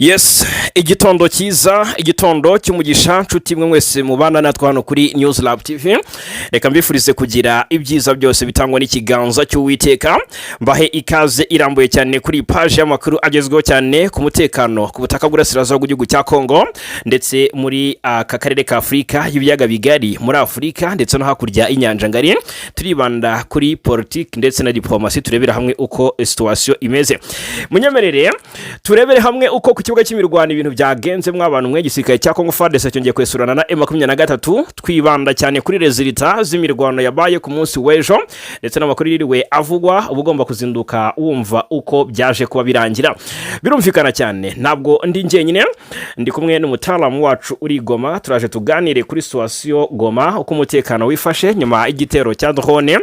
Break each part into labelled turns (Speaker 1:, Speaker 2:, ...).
Speaker 1: Yes, igitondo cyiza, igitondo cy'umugisha, nshuti mwe mwese mubana natwe hano kuri News Lab TV. Reka mbifurize kugira ibyiza byose bitangwa n'ikiganza cy'Uwiteka. Mbahe ikaze irambuye cyane kuri iyi paji y'amakuru agezweho cyane ku mutekano ku butaka bw'Uburasirazuba bw'igihugu cya Kongo, ndetse muri aka karere ka Afurika y'Ibiyaga Bigari, muri Afurika ndetse no hakurya y'inyanja ngari. Turibanda kuri politiki ndetse na diplomasi, turebera hamwe uko situation imeze. Munyemerere turebere hamwe uko ku kibuga cy'imirwano ibintu byagenze. Mw'abantu mwe, igisirikare cya Kongo FARDC cyongeye kwesurana na M23. Twibanda cyane kuri résultats z'imirwano yabaye ku munsi w'ejo, ndetse n'amakuru yiriwe avugwa, uba ugomba kuzinduka wumva uko byaje kuba birangira. Birumvikana cyane, ntabwo ndi njyenyine, ndi kumwe n'umutaramu wacu uri Goma. Turaje tuganire kuri situation Goma, uko umutekano wifashe nyuma y'igitero cya drone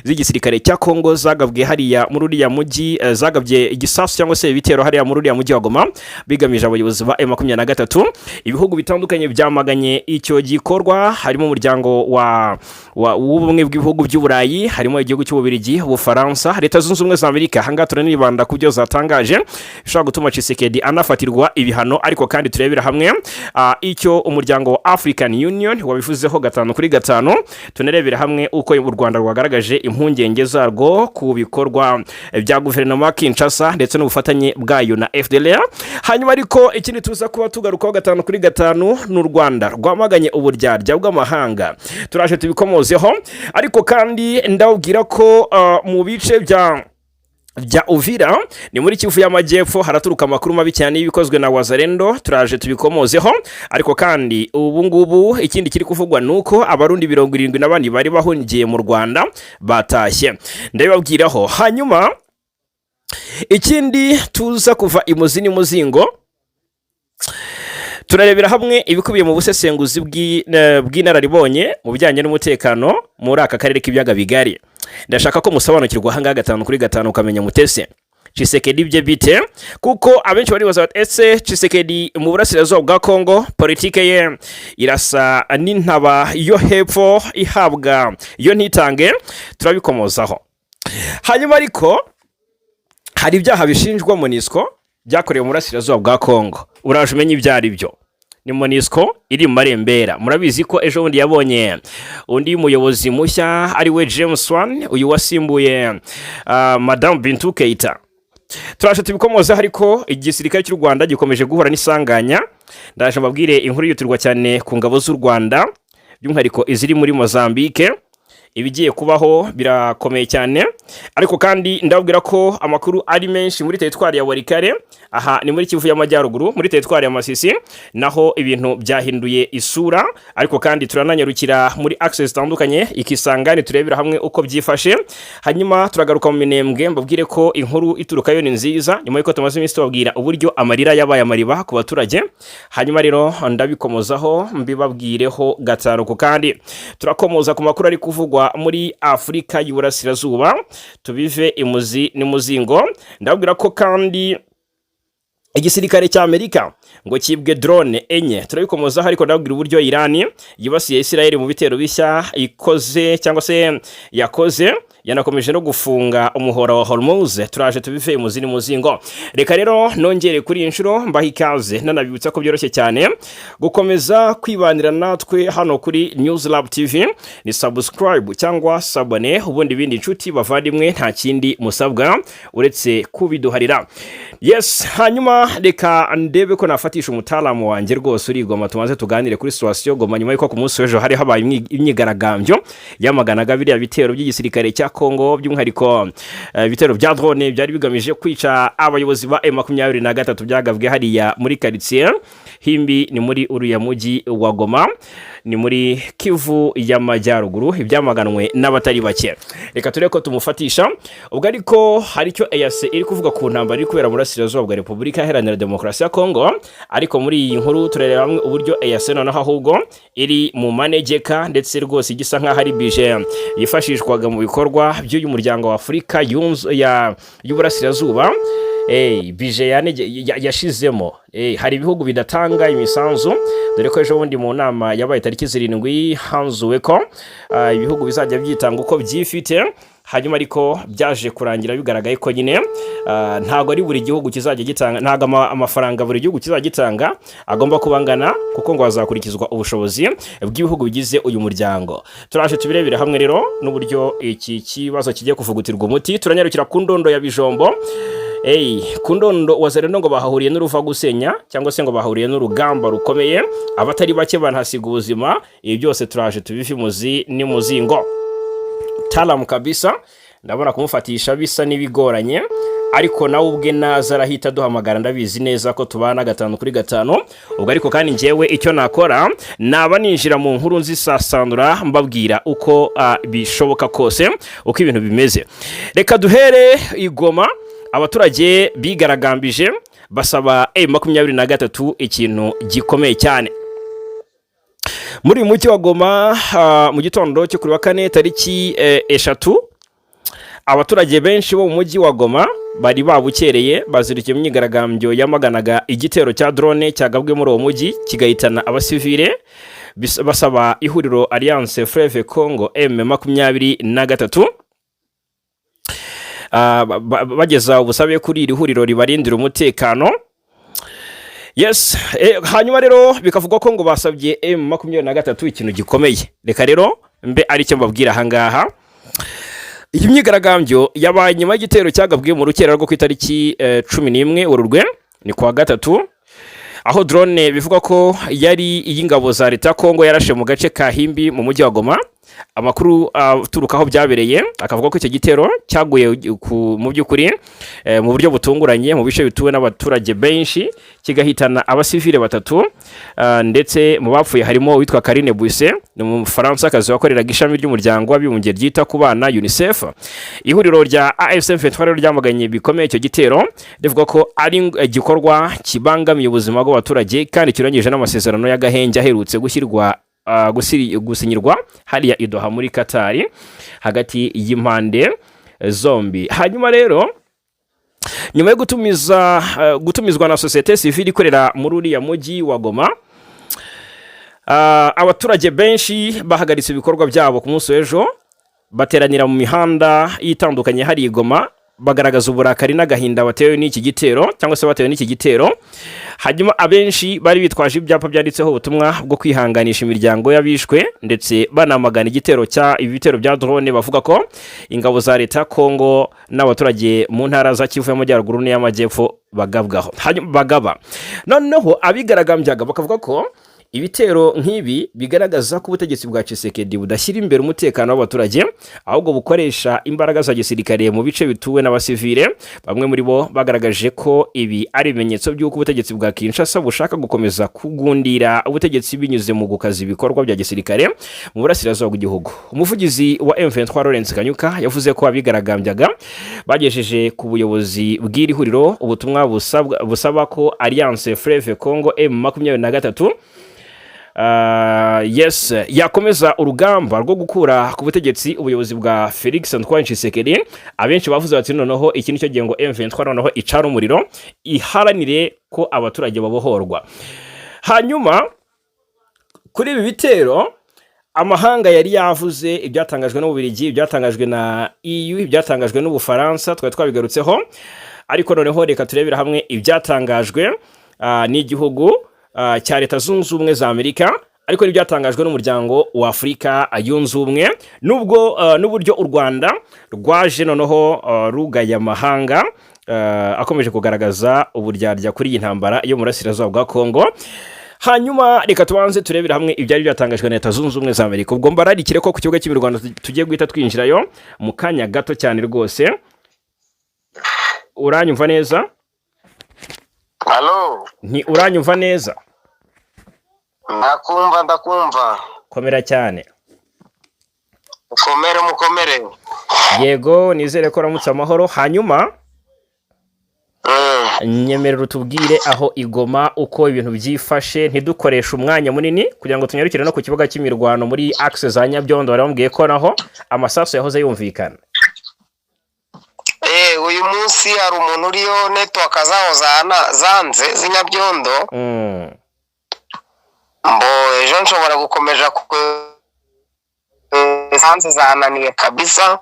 Speaker 1: z'igisirikare cya Kongo zagabwe hariya muri uriya mujyi, zagabye igisasu cyangwa se ibitero hariya muri uriya mujyi wa Goma bigamije abayobozi ba M23. Ibihugu bitandukanye byamaganye icyo gikorwa, harimo umuryango wa w'ubumwe bw'ibihugu by'Uburayi, harimo igihugu cy'Ububirigi, Ubufaransa, Leta Zunze Ubumwe za Amerika. Ahangaha turanibanda ku byo zatangaje bishobora gutuma Tshisekedi anafatirwa ibihano, ariko kandi turebera hamwe icyo umuryango wa African Union wabivuzeho gatanu kuri gatanu. Tunarebera hamwe uko u Rwanda rwagaragaje impungenge zarwo ku bikorwa bya guverinoma ya Kinshasa ndetse n'ubufatanye bwayo na FDLR. Hanyuma ariko ikindi tuza kuba tugarukaho gatanu kuri gatanu ni u Rwanda rwamaganye uburyarya bw'amahanga, turaje tubikomozeho. Ariko kandi ndababwira ko mu bice bya Uvira, ni muri Kivu y'Amajyepfo, haraturuka amakuru mabi cyane y'ibikozwe na Wazalendo, turaje tubikomozeho. Ariko kandi ubu ngubu ikindi kiri kuvugwa ni uko Abarundi 74 bari bahungiye mu Rwanda batashye, ndabibabwiraho. Hanyuma ikindi tuza kuva imuzi n'imuzingo, turarebera hamwe ibikubiye mu busesenguzi bw'inararibonye mu bijyanye n'umutekano muri aka karere k'Ibiyaga Bigari. Ndashaka ko musobanukirwa ahangaha gatanu kuri gatanu, ukamenya mutese Tshisekedi bye bite, kuko abenshi baribaza bati: "Ese Tshisekedi mu burasirazuba bwa Kongo politike ye irasa n'intaba yo hepfo ihabwa iyo ntitange?" Turabikomozaho. Hanyuma ariko hari ibyaha bishinjwa MONUSCO byakorewe mu burasirazuba bwa Kongo, uraje umenye ibyo ari byo. Ni MONUSCO iri mu marembera. Murabizi ko ejo bundi yabonye undi muyobozi mushya, ari we James Swan, uyu wasimbuye Madamu Bintou Keita. Turaje tubikomozaho. Ariko igisirikare cy'u Rwanda gikomeje guhura n'isanganya. Ndaje mbabwire inkuru yihutirwa cyane ku ngabo z'u Rwanda, by'umwihariko iziri muri Mozambique. Ibigiye kubaho birakomeye cyane. Ariko kandi ndababwira ko amakuru ari menshi muri teritwari ya Walikale, aha ni muri Kivu y'Amajyaruguru, muri teritwari ya Masisi naho ibintu byahinduye isura. Ariko kandi turananyarukira muri axes zitandukanye ikisangane, turebera hamwe uko byifashe. Hanyuma turagaruka mu Minembwe, mbabwire ko inkuru iturukayo ni nziza, nyuma y'uko tumaze iminsi tubabwira uburyo amarira yabaye amariba ku baturage. Hanyuma rero ndabikomozaho, mbibabwireho gatanu ku kandi. Turakomoza ku makuru ari kuvugwa muri Afurika y'Uburasirazuba, tubive imuzi n'imuzingo. Ndababwira ko kandi igisirikare cya Amerika ngo cyibwe drone enye, turabikomozaho. Ariko ndababwira uburyo Irani yibasiye Israel mu bitero bishya ikoze cyangwa se yakoze, yanakomeje no gufunga umuhora wa Hormuz, turaje tubive imuzi n'imuzingo. Reka rero nongere kuri iyi nshuro mbaha ikaze, nanabibutsa ko byoroshye cyane gukomeza kwibanira natwe hano kuri News Lab TV. Ni subscribe cyangwa s'abonner, ubundi ibindi, inshuti bavandimwe, nta kindi musabwa uretse kubiduharira. Yes, hanyuma reka ndebe ko nafatisha umutaramu wanjye rwose uri Goma, tumaze tuganire kuri situation Goma, nyuma y'uko ku munsi w'ejo hari habaye imyigaragambyo yamaganaga biriya bitero by'igisirikare cya Kongo, by'umwihariko ibitero bya drone byari bigamije kwica abayobozi ba M23 byagabwe hariya muri quartier Himbi, ni muri uriya mujyi wa Goma, ni muri Kivu y'Amajyaruguru, ibyamaganwe n'abatari bake. Reka turebe ko tumufatisha ubwo. Ariko hari icyo EAC iri kuvuga ku ntambara iri kubera mu burasirazuba bwa Repubulika Iharanira Demokarasi ya Kongo. Ariko muri iyi nkuru turareba hamwe uburyo EAC noneho ahubwo iri mu manegeka, ndetse rwose igisa nk'aho ari budget yifashishwaga mu bikorwa by'uyu muryango wa Afurika y'Uburasirazuba. Budget yashizemo. Hari ibihugu bidatanga imisanzu, dore ko ejo bundi mu nama yabaye tariki 7 hanzuwe ko ibihugu bizajya byitanga uko byifite. Hanyuma ariko byaje kurangira bigaragaye ko nyine ntabwo ari buri gihugu kizajya gitanga, ntabwo amafaranga buri gihugu kizajya gitanga agomba kuba angana, kuko ngo hazakurikizwa ubushobozi bw'ibihugu bigize uyu muryango. Turaje tubirebere hamwe rero n'uburyo iki kibazo kigiye kuvugutirwa umuti. Turanyarukira ku ndondo ya Bijombo. Ku ndondo Wazalendo ngo bahahuriye n'uruva gusenya, cyangwa se ngo bahahuriye n'urugamba rukomeye, abatari bake banahasiga ubuzima. Ibi byose turaje tubive imuzi n'imuzingo. Talamu kabisa, ndabona kumufatisha bisa n'ibigoranye, ariko nawe ubwe naza arahita aduhamagara. Ndabizi neza ko tubana gatanu kuri gatanu. Ubwo ariko kandi njyewe icyo nakora, naba ninjira mu nkuru nzisasandura, mbabwira uko bishoboka kose, uko ibintu bimeze. Reka duhere i Goma. Abaturage bigaragambije basaba M23 ikintu gikomeye cyane. Muri uyu mujyi wa Goma, mu gitondo cyo kuri wa kane tariki 3, abaturage benshi bo mu mujyi wa Goma bari babukereye, bazindukiye mu myigaragambyo yamaganaga igitero cya drone cyagabwe muri uwo mujyi kigahitana abasivile, basaba ihuriro Alliance Fleuve Congo M23, bageza ubusabe kuri iri huriro ribarindira umutekano. Yes, hanyuma rero bikavugwa ko ngo basabye M23 ikintu gikomeye. Reka rero mbe aricyo mbabwira ahangaha. Iyi myigaragambyo yabaye nyuma y'igitero cyagabwe mu rukera rwo ku itariki 11 Werurwe, ni kuwa gatatu, aho drone bivugwa ko yari iy'ingabo za leta ya Kongo yarashe mu gace ka Himbi mu mujyi wa Goma. Amakuru aturuka aho byabereye akavuga ko icyo gitero cyaguye mu by'ukuri mu buryo butunguranye mu bice bituwe n'abaturage benshi, kigahitana abasivile batatu, ndetse mu bapfuye harimo uwitwa Karine Buisset, ni umufaransa wakoreraga ishami ry'umuryango w'abibumbye ryita ku bana, UNICEF. Ihuriro rya AFC M23 rero ryamaganye bikomeye icyo gitero, rivuga ko ari igikorwa kibangamiye ubuzima bw'abaturage kandi kirangije n'amasezerano y'agahenge aherutse gushyirwa gusinyirwa hariya i Doha muri Katari hagati y'impande zombi. Hanyuma rero nyuma yo gutumizwa na sosiyete sivile ikorera muri uriya mujyi wa Goma, abaturage benshi bahagaritse ibikorwa byabo ku munsi w'ejo, bateranira mu mihanda itandukanye hari i Goma, bagaragaza uburakari n'agahinda batewe n'iki gitero, cyangwa se batewe n'iki gitero. Hanyuma abenshi bari bitwaje ibyapa byanditseho ubutumwa bwo kwihanganisha imiryango y'abishwe, ndetse banamagana igitero cya ibitero bya drone, bavuga ko ingabo za leta ya Kongo n'abaturage mu ntara za Kivu y'Amajyaruguru n'iy'Amajyepfo bagabwaho. Hanyuma bagaba noneho abigaragambyaga bakavuga ko ibitero nk'ibi bigaragaza ko ubutegetsi bwa Tshisekedi budashyira imbere umutekano w'abaturage, ahubwo bukoresha imbaraga za gisirikare mu bice bituwe n'abasivile. Bamwe muri bo bagaragaje ko ibi ari ibimenyetso by'uko ubutegetsi bwa Kinshasa bushaka gukomeza kugundira ubutegetsi binyuze mu gukaza ibikorwa bya gisirikare mu burasirazuba bw'igihugu. Umuvugizi wa M23 Lawrence Kanyuka yavuze ko abigaragambyaga bagejeje ku buyobozi bw'iri huriro ubutumwa busaba ko Alliance Fleuve Congo M23 yes, yakomeza urugamba rwo gukura ku butegetsi ubuyobozi bwa Felix Antoine Tshisekedi. Abenshi bavuze bati noneho iki nicyo gihe ngo M23 noneho icana umuriro, iharanire ko abaturage babohorwa. Hanyuma kuri ibi bitero amahanga yari yavuze, ibyatangajwe n'Ububiligi, ibyatangajwe na EU, ibyatangajwe n'Ubufaransa, twari twabigarutseho. Ariko noneho reka turebere hamwe ibyatangajwe n'igihugu cya Leta Zunze Ubumwe za Amerika, ariko n'ibyatangajwe n'Umuryango wa Afurika Yunze Ubumwe, nubwo n'uburyo u Rwanda rwaje noneho rugaya amahanga akomeje kugaragaza uburyarya kuri iyi ntambara yo mu burasirazuba bwa Kongo. Hanyuma reka tubanze turebere hamwe ibyari byatangajwe na Leta Zunze Ubumwe za Amerika. Ubwo mbararikire ko ku kibuga cy'imirwano tugiye guhita twinjirayo mu kanya gato cyane rwose. Uranyumva neza?
Speaker 2: Alo?
Speaker 1: Nti uranyumva neza?
Speaker 2: Ndakumva, ndakumva.
Speaker 1: Komera cyane.
Speaker 2: Mukomere, mukomere.
Speaker 1: Yego, nizere ko uramutse amahoro. Hanyuma nyemerera utubwire aho i Goma uko ibintu byifashe, ntidukoreshe umwanya munini, kugira ngo tunyarukire no ku kibuga cy'imirwano muri axe za Nyabyondo. Bari bambwiye ko naho amasasu yahoze yumvikana.
Speaker 2: Uyu Uyu munsi hari umuntu uriyo, network zaho zanze z'inyabyondo. Mbo ejo nshobora gukomeza zanze, zananiye kabisa.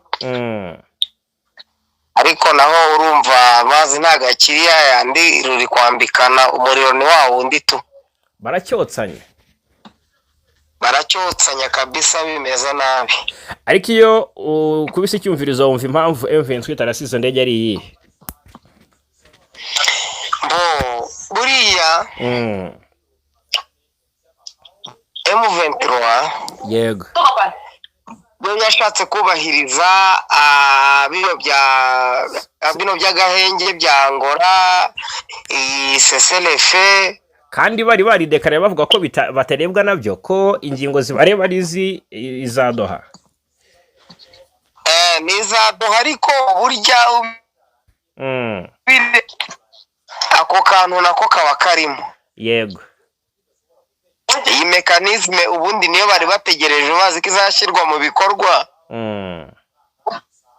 Speaker 2: Ariko naho urumva amazi ntabwo akiri yayandi, ruri kwambikana, umuriro ni wa wundi tu.
Speaker 1: Baracyotsanya.
Speaker 2: Baracyotsanya kabisa, bimeze nabi.
Speaker 1: Ariko iyo ukubise icyumvirizo wumva impamvu M23 itarasize izo ndege ari iyihe?
Speaker 2: Mbo buriya M23 yo yashatse kubahiriza bino bya bino by'agahenge bya Angola, iyi cessez-le-feu.
Speaker 1: Kandi bari baridekaraye bavuga ko batarebwa nabyo, ko ingingo zibareba ari izi iza Doha.
Speaker 2: Ni iza Doha, ariko burya ako kantu nako kaba karimo. Iyi mécanisme ubundi niyo bari bategereje, bazi ko izashyirwa mu bikorwa,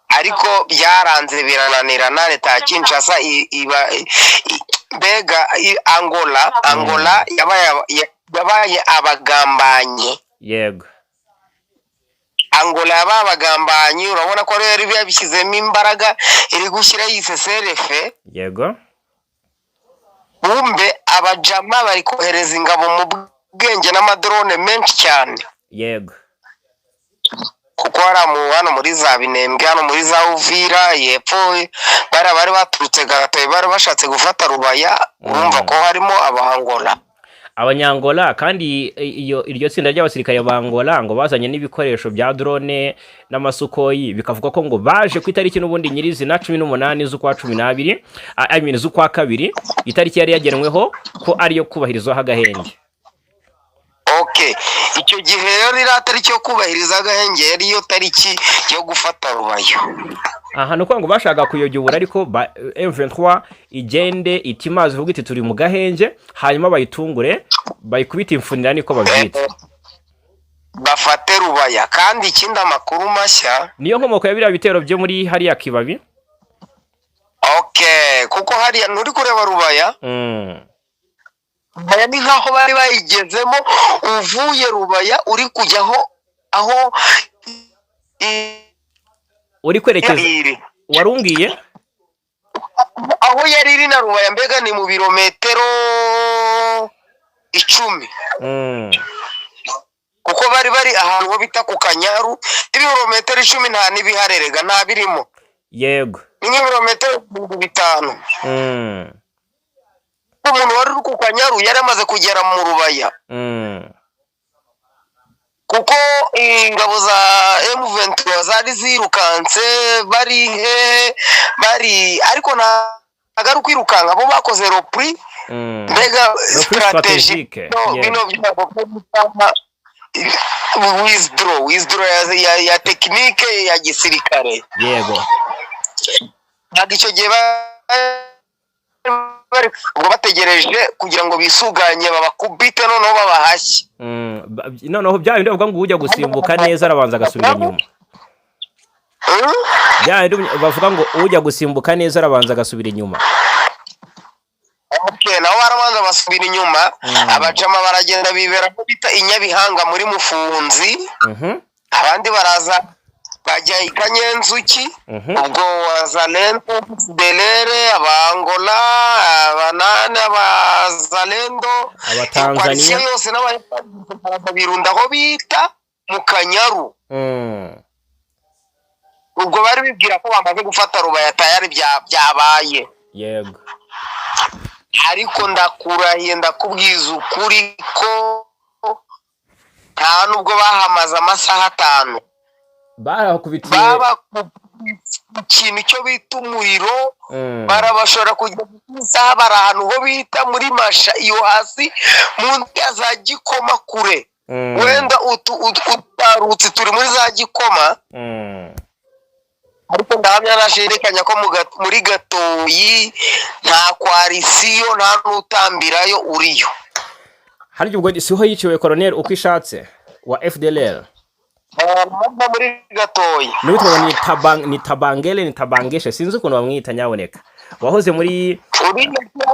Speaker 2: ariko byaranze, birananirana. Leta ya Kinshasa iba mbega Angola yabaye abagambanyi. Angola yabaye abagambanyi. Urabona ko rero yabishyizemo imbaraga, iri gushyiraho iyi cessez-le-feu. Bumbe abajama bari kohereza ingabo mu bwenge n'amadrone menshi cyane, kuko hariya hano muri za Binembwe, hano muri za Uvira yepfo, bariya bari baturutse Gatoyi, bari bashatse gufata Rubaya. Urumva ko harimo Abangola.
Speaker 1: Abanyangola. Kandi iyo iryo tsinda ry'abasirikare ba Angola ngo bazanye n'ibikoresho bya drone n'amasukoyi, bikavuga ko ngo baje ku itariki n'ubundi nyirizina 18 z'ukwa 12, I mean z'ukwa kabiri, itariki yari yagenweho ko ariyo kubahirizwaho agahenge.
Speaker 2: OK, icyo gihe rero iriya tariki yo kubahiriza agahenge yari yo tariki yo gufata Rubaya.
Speaker 1: Aha ni ukuvuga ngo bashakaga kuyobya, ariko M23 igende itimazi, ivuga iti turi mu gahenge, hanyuma bayitungure, bayikubite imfunira, niko babyita.
Speaker 2: Bafate Rubaya. Kandi ikindi, amakuru mashya,
Speaker 1: Niyo nkomoko ya biriya bitero byo muri hariya Kibabi.
Speaker 2: OK, kuko hariya nturi kureba Rubaya. Rubaya ni nkaho bari bayigezemo. Uvuye Rubaya uri kujyaho aho
Speaker 1: Uri kwerekeza
Speaker 2: iri.
Speaker 1: Warumbwiye.
Speaker 2: Aho yari iri na Rubaya mbega ni mu birometero 10, kuko bari bari ahantu ho bita ku Kanyaru. Ibirometero 10 nta n'ibiharerega, nta birimo. Ni nk'ibirometero 5000. Umuntu wari uri ku Kanyaru yari amaze kugera mu Rubaya, kuko ingabo za M23 zari zirukanse, bari he bari, ariko ntabwo ari ukwirukanka, bo bakoze repli. Mbega
Speaker 1: Repli
Speaker 2: stratégie
Speaker 1: stratégique,
Speaker 2: bino byabo withdraw ya technique ya gisirikare. Ntabwo icyo gihe bari ubwo bategereje kugira ngo bisuganye, babakubite, noneho babahashye.
Speaker 1: Noneho bya bindi bavuga ngo ujya gusimbuka neza arabanza agasubira inyuma.
Speaker 2: Hmm?
Speaker 1: Bya bindi bavuga ngo ujya gusimbuka neza arabanza agasubira inyuma.
Speaker 2: Okay, nabo barabanza basubira inyuma. Abajama baragenda bibera aho bita i Nyabihanga muri Mufunzi. Abandi baraza bajya i Kanyenzuki. Ubwo Wazalendo, FDLR, Abangola, abanani, Abazalendo,
Speaker 1: Abatanzania.
Speaker 2: Coalition yose n'Abayapani birunda aho bita mu Kanyaru. Ubwo bari bibwira ko bamaze gufata Rubaya, tayari byabaye. Ariko ndakurahiye, ndakubwiza ukuri ko nta nubwo bahamaze amasaha 5.
Speaker 1: Barahakubitiye.
Speaker 2: Baba ikintu cyo bita umuriro. Barabashora kujya ku isaha, bari ahantu ho bita muri Masha, iyo hasi munsi ya za Gikoma kure. Wenda utarutse turi muri za Gikoma. Ariko ndahamya nashidikanya ko muri Gatoyi nta coalition, nta n'utambirayo uriyo.
Speaker 1: Harya ubwo siho yiciwe Colonel uko ishatse wa FDLR?
Speaker 2: Bava muri Gatoyi.
Speaker 1: N'uwitwa ngo ni Tabangele, ni Tabangeshe, sinzi ukuntu bamwita nyaboneka, wahoze muri
Speaker 2: Uriya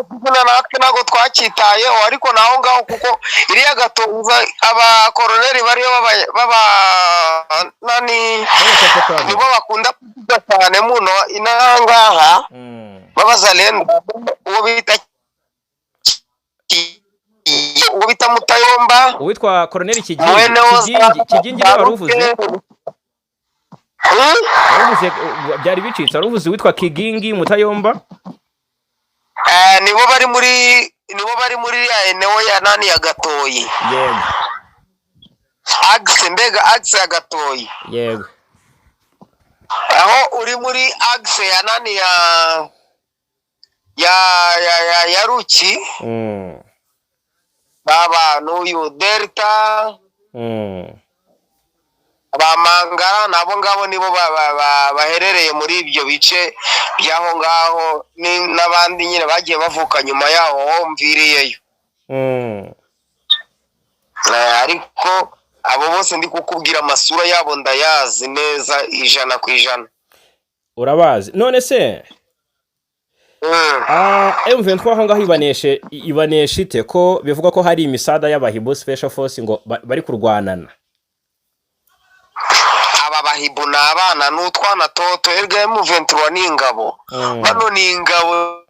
Speaker 2: kizina natwe ntabwo twacyitayeho, ariko naho ngaho kuko iriya Gatoza abakoroneri bariyo baba nani, nibo bakunda kuvuga cyane muno inaha ngaha, b'abazalendo, uwo bita Mutayomba.
Speaker 1: Uwitwa Koroneri Kigingi.
Speaker 2: Mwene
Speaker 1: Kigingi, Kigingi niwe wari uvuze.
Speaker 2: Hmm?
Speaker 1: Wari uvuze, byari bicitse, wari uvuze uwitwa Kigingi Mutayomba.
Speaker 2: Nibo bari muri ya eneo ya nani, ya Gatoyi. Axe, mbega axe ya Gatoyi. Aho uri muri axe ya nani, ya Ruki, baba n'uyu Delta, ba Mangara, nabo ngabo nibo baherereye muri ibyo bice by'aho ngaho, n'abandi nyine bagiye bavuka nyuma yaho ho mviriyeyo. Ariko abo bose ndi kukubwira amasura yabo ndayazi neza 100%.
Speaker 1: Urabazi none se? M23 aho ngaho ibaneshe ite, ko bivuga ko hari imisada y'abahibu special force ngo bari kurwanana?
Speaker 2: Aba bahibu ni abana, ni utwana toto. Erega M23 ni ingabo. Bano ni ingabo,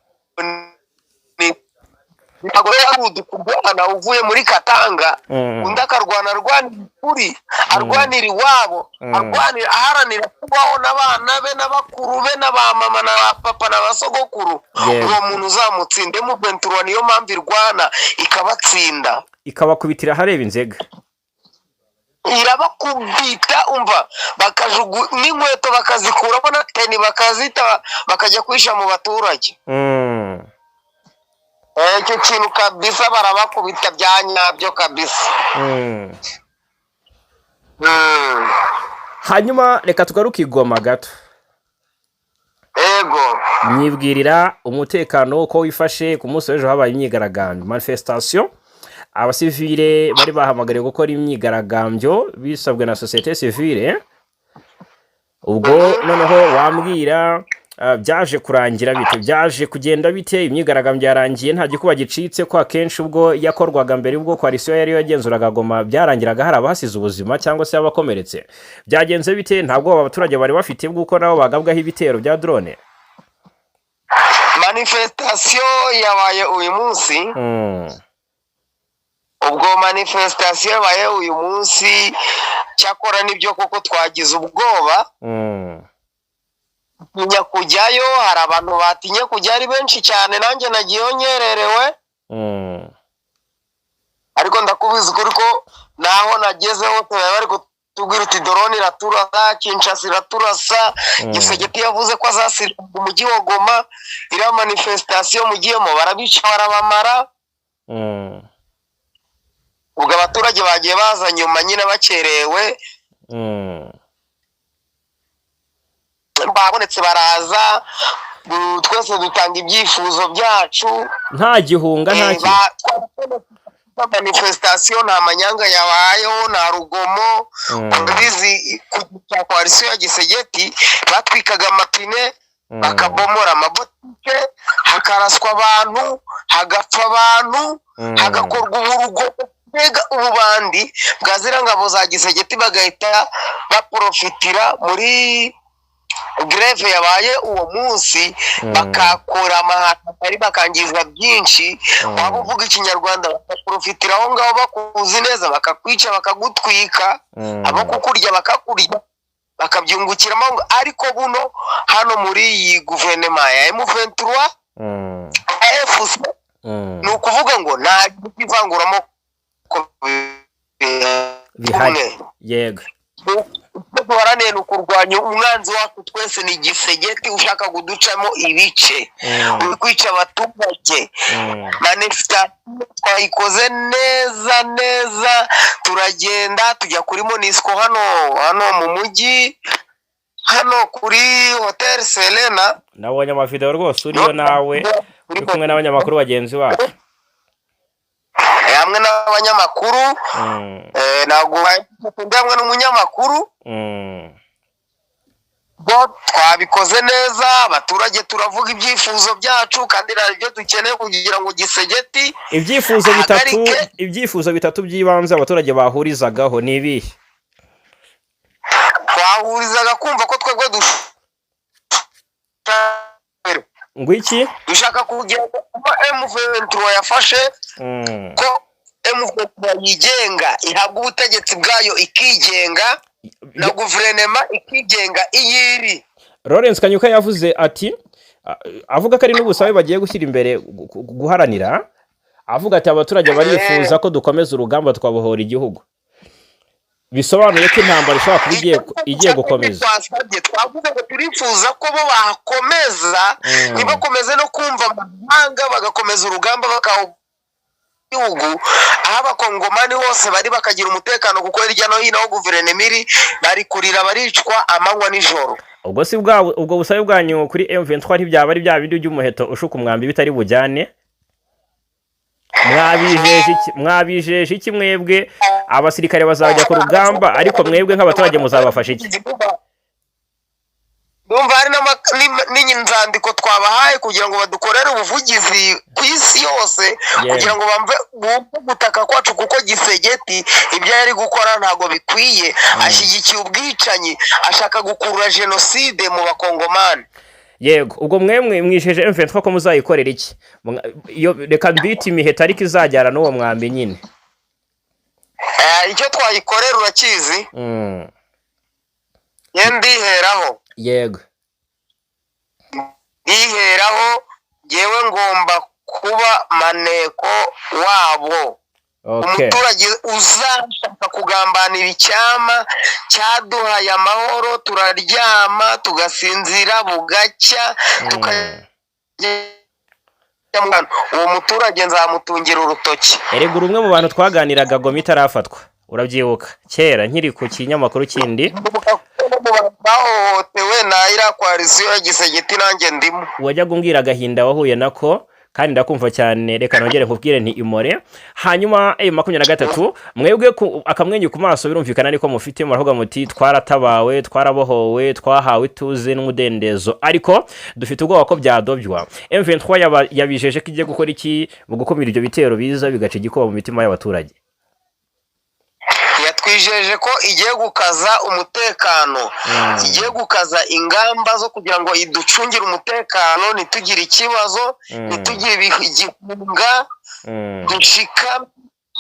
Speaker 2: ntabwo rero ari udukurwana uvuye muri Katanga, undi akarwana arwanira ukuri, arwanira iwabo, arwanira, aharanira kubaho n'abana be n'abakuru be n'aba mama na ba papa na ba sogokuru. Uwo muntu uzamutsinda. M23 niyo mpamvu irwana ikabatsinda.
Speaker 1: Ikabakubitira ahareba inzega.
Speaker 2: Irabakubita, umva, bakajugu n'inkweto bakazikuramo na teni bakazita, bakajya kwisha mu baturage. Icyo kintu kabisa barabakubita bya nyabyo kabisa.
Speaker 1: Hanyuma reka tugaruke i Goma gato.
Speaker 2: Ego.
Speaker 1: Nyibwirira umutekano uko wifashe. Ku munsi w'ejo habaye imyigaragambyo, manifestation, abasivile bari bahamagariwe gukora imyigaragambyo bisabwe na société civile. Ubwo noneho wambwira, byaje kurangira bite, byaje kugenda bite? Imyigaragambyo yarangiye nta gikuba gicitse, ko akenshi ubwo yakorwaga mbere, ubwo coalition yari yagenzuraga Goma, byarangiraga hari abahasize ubuzima cyangwa se abakomeretse. Byagenze bite? Ntabwo abaturage bari bafite bw'uko nabo bagabwaho ibitero bya drone?
Speaker 2: Manifestation yabaye uyu munsi. Ubwo manifestation yabaye uyu munsi, cyakora nibyo koko twagize ubwoba tinya kujyayo. Hari abantu batinye kujya ari benshi cyane, nanjye nagiyeyo nkererewe. Ariko ndakubizi ukuri ko naho nageze hose bari bari kutubwira uti drone iraturasa, Kinshasa iraturasa. Tshisekedi yavuze ko azasira umujyi wa Goma. Iriya manifestation mugiyemo barabica, barabamara. Ubwo abaturage bagiye baza nyuma nyine bakerewe. Babonetse baraza, twese dutanga ibyifuzo byacu.
Speaker 1: Nta gihunga, nta ki
Speaker 2: Manifestation nta manyanga yabayeho, nta rugomo. Urabizi, ku cya coalition ya Tshisekedi batwikaga amapine, bakabomora amabotike, hakaraswa abantu, hagapfa abantu, hagakorwa uburugo, mbega ububandi bwa ziriya ngabo za Tshisekedi, bagahita baprofitira muri grève yabaye uwo munsi, bakakora amahano, bakangiza byinshi. Waba uvuga Ikinyarwanda bakaprofitira aho ngaho, bakuzi neza, bakakwica, bakagutwika, abo kukurya bakakurya, bakabyungukiramo. Ariko buno hano muri iyi guverinoma ya M23 AFC, ni ukuvuga ngo nta ivanguramoko
Speaker 1: bihari, yego.
Speaker 2: Icyo duharanira ni ukurwanya umwanzi wacu twese, ni Tshisekedi ushaka kuducamo ibice, uri kwica abaturage. Manifestation twayikoze neza neza, turagenda tujya kuri MONUSCO hano mu mujyi, hano kuri Hotel Serena.
Speaker 1: Nabonye amavideo rwose uriyo nawe uri kumwe n'abanyamakuru bagenzi bacu.
Speaker 2: Hamwe n'abanyamakuru. Ntabwo ndi hamwe n'umunyamakuru. Bo twabikoze neza, abaturage turavuga ibyifuzo byacu, kandi hari ibyo dukeneye kugira ngo Gisegeti
Speaker 1: Ibyifuzo bitatu.
Speaker 2: ahagarike.
Speaker 1: Ibyifuzo bitatu by'ibanze abaturage bahurizagaho ni ibihe?
Speaker 2: Twahurizaga kumva ko twebwe
Speaker 1: Ngo iki?
Speaker 2: dushaka kugira ngo kuba M23 yafashe, ko M23 yigenga, ihabwa ubutegetsi bwayo, ikigenga na guverinoma ikigenga iyiri.
Speaker 1: Lawrence Kanyuka yavuze ati, avuga ko ari n'ubusabe bagiye gushyira imbere guharanira, avuga ati: "Abaturage barifuza ko dukomeza urugamba twabohora igihugu." Bisobanuye ko intambara ishobora kuba igiye gukomeza.
Speaker 2: Twasabye, twavuze ngo turifuza ko bo bakomeza, ntibakomeze no kumva amahanga, bagakomeza urugamba bakawu gihugu aho Abakongomani bose bari bakagira umutekano, kuko hirya no hino aho guverinoma iri bari kurira, baricwa amanywa nijoro.
Speaker 1: Ubwo si bwa ubwo busabe bwanyu kuri M23 ntibyaba ari bya bindi by'umuheto ushuka umwambi bitari bujyane? Mwabijeje iki? Mwabijeje iki mwebwe? Abasirikare bazajya ku rugamba, ariko mwebwe nk'abaturage muzabafasha iki?
Speaker 2: Ndumva hari n'inzandiko twabahaye kugira ngo badukorere ubuvugizi ku isi yose, kugira ngo bamve bumve gutaka kwacu, kuko Gisegeti ibyo yari gukora ntabwo bikwiye. Ashyigikiye ubwicanyi, ashaka gukurura jenoside mu Bakongomani.
Speaker 1: Yego, ubwo mwemwe mwijeje M23 ko muzayikorera iki? Iyo reka mbite imiheto, ariko izajyana n'uwo mwambi nyine.
Speaker 2: Icyo twayikorera urakizi. Ye, ndiheraho. Ndiheraho, ngewe ngomba kuba maneko wabo. Umuturage uzashaka kugambanira icyama cyaduhaye amahoro, turaryama tugasinzira bugacya, tukajya mu bantu, uwo muturage nzamutungira urutoki.
Speaker 1: Erega uri umwe mu bantu twaganiraga Goma itarafatwa, urabyibuka kera nkiri ku kinyamakuru kindi.
Speaker 2: Bahohotewe na iriya coalition ya Gisegeti, nanjye ndimo.
Speaker 1: Wajyaga umbwira agahinda wahuye nako, kandi ndakumva cyane. Reka nongere nkubwire nti imore. Hanyuma M23, mwebwe akamwenyu ku maso birumvikana niko mufite, muravuga muti: "Twaratabawe, twarabohowe, twahawe ituze n'umudendezo, ariko dufite ubwoba ko byadobywa." M23 yabijeje ko igiye gukora iki mu gukumira ibyo bitero biza bigaca igikuba mu mitima y'abaturage?
Speaker 2: Yatwijeje ko igiye gukaza umutekano, igiye gukaza ingamba zo kugira ngo iducungire umutekano, ntitugire ikibazo, ntitugire igihunga, dushikame,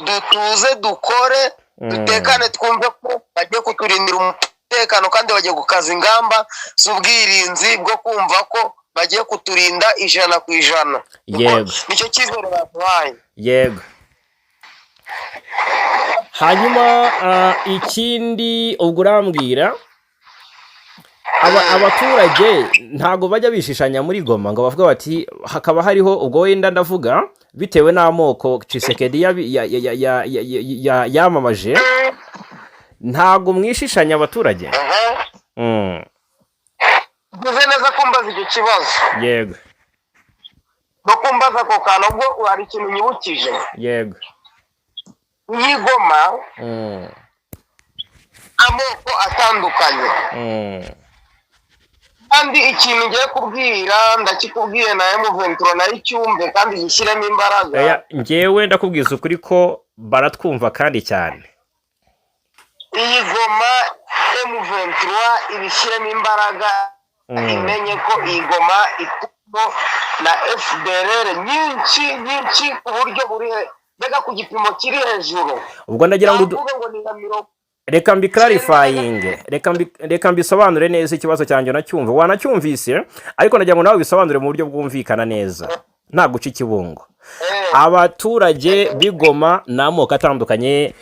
Speaker 2: dutuze, dukore, dutekane, twumve ko bagiye kuturindira umutekano, kandi bagiye gukaza ingamba z'ubwirinzi bwo kumva ko bagiye kuturinda 100%. Nicyo cyizere baduhaye.
Speaker 1: Yego, hanyuma ikindi ubwo urambwira, abaturage ntabwo bajya bishishanya muri Goma ngo bavuge bati hakaba hariho, ubwo wenda ndavuga bitewe n'amoko Tshisekedi yamamaje, ntabwo mwishishanya abaturage?
Speaker 2: Uvuze neza kumbaza icyo kibazo no kumbaza ako kantu. Ubwo hari ikintu nyibukije. Iyi Goma, amoko atandukanye, kandi ikintu ngiye kubwira ndakikubwiye, na M23 nayo icyumve kandi gishyiremo imbaraga.
Speaker 1: Oya, njyewe ndakubwiza ukuri ko baratwumva kandi cyane.
Speaker 2: Iyi Goma, M23 ibishyiremo imbaraga, imenye ko iyi Goma itumo na FDLR nyinshi nyinshi ku buryo buri mbega ku gipimo kiri hejuru.
Speaker 1: Ubwo ndagira ngo
Speaker 2: Navuga ngo ni nka 90.
Speaker 1: Reka mbiclarifyinge, reka mbisobanure neza. Ikibazo cyanjye unacyumva, wanacyumvise, ariko ndagira ngo nawe bisobanure mu buryo bwumvikana neza, nta guca ikibungo. Abaturage b'Igoma ni amoko atandukanye,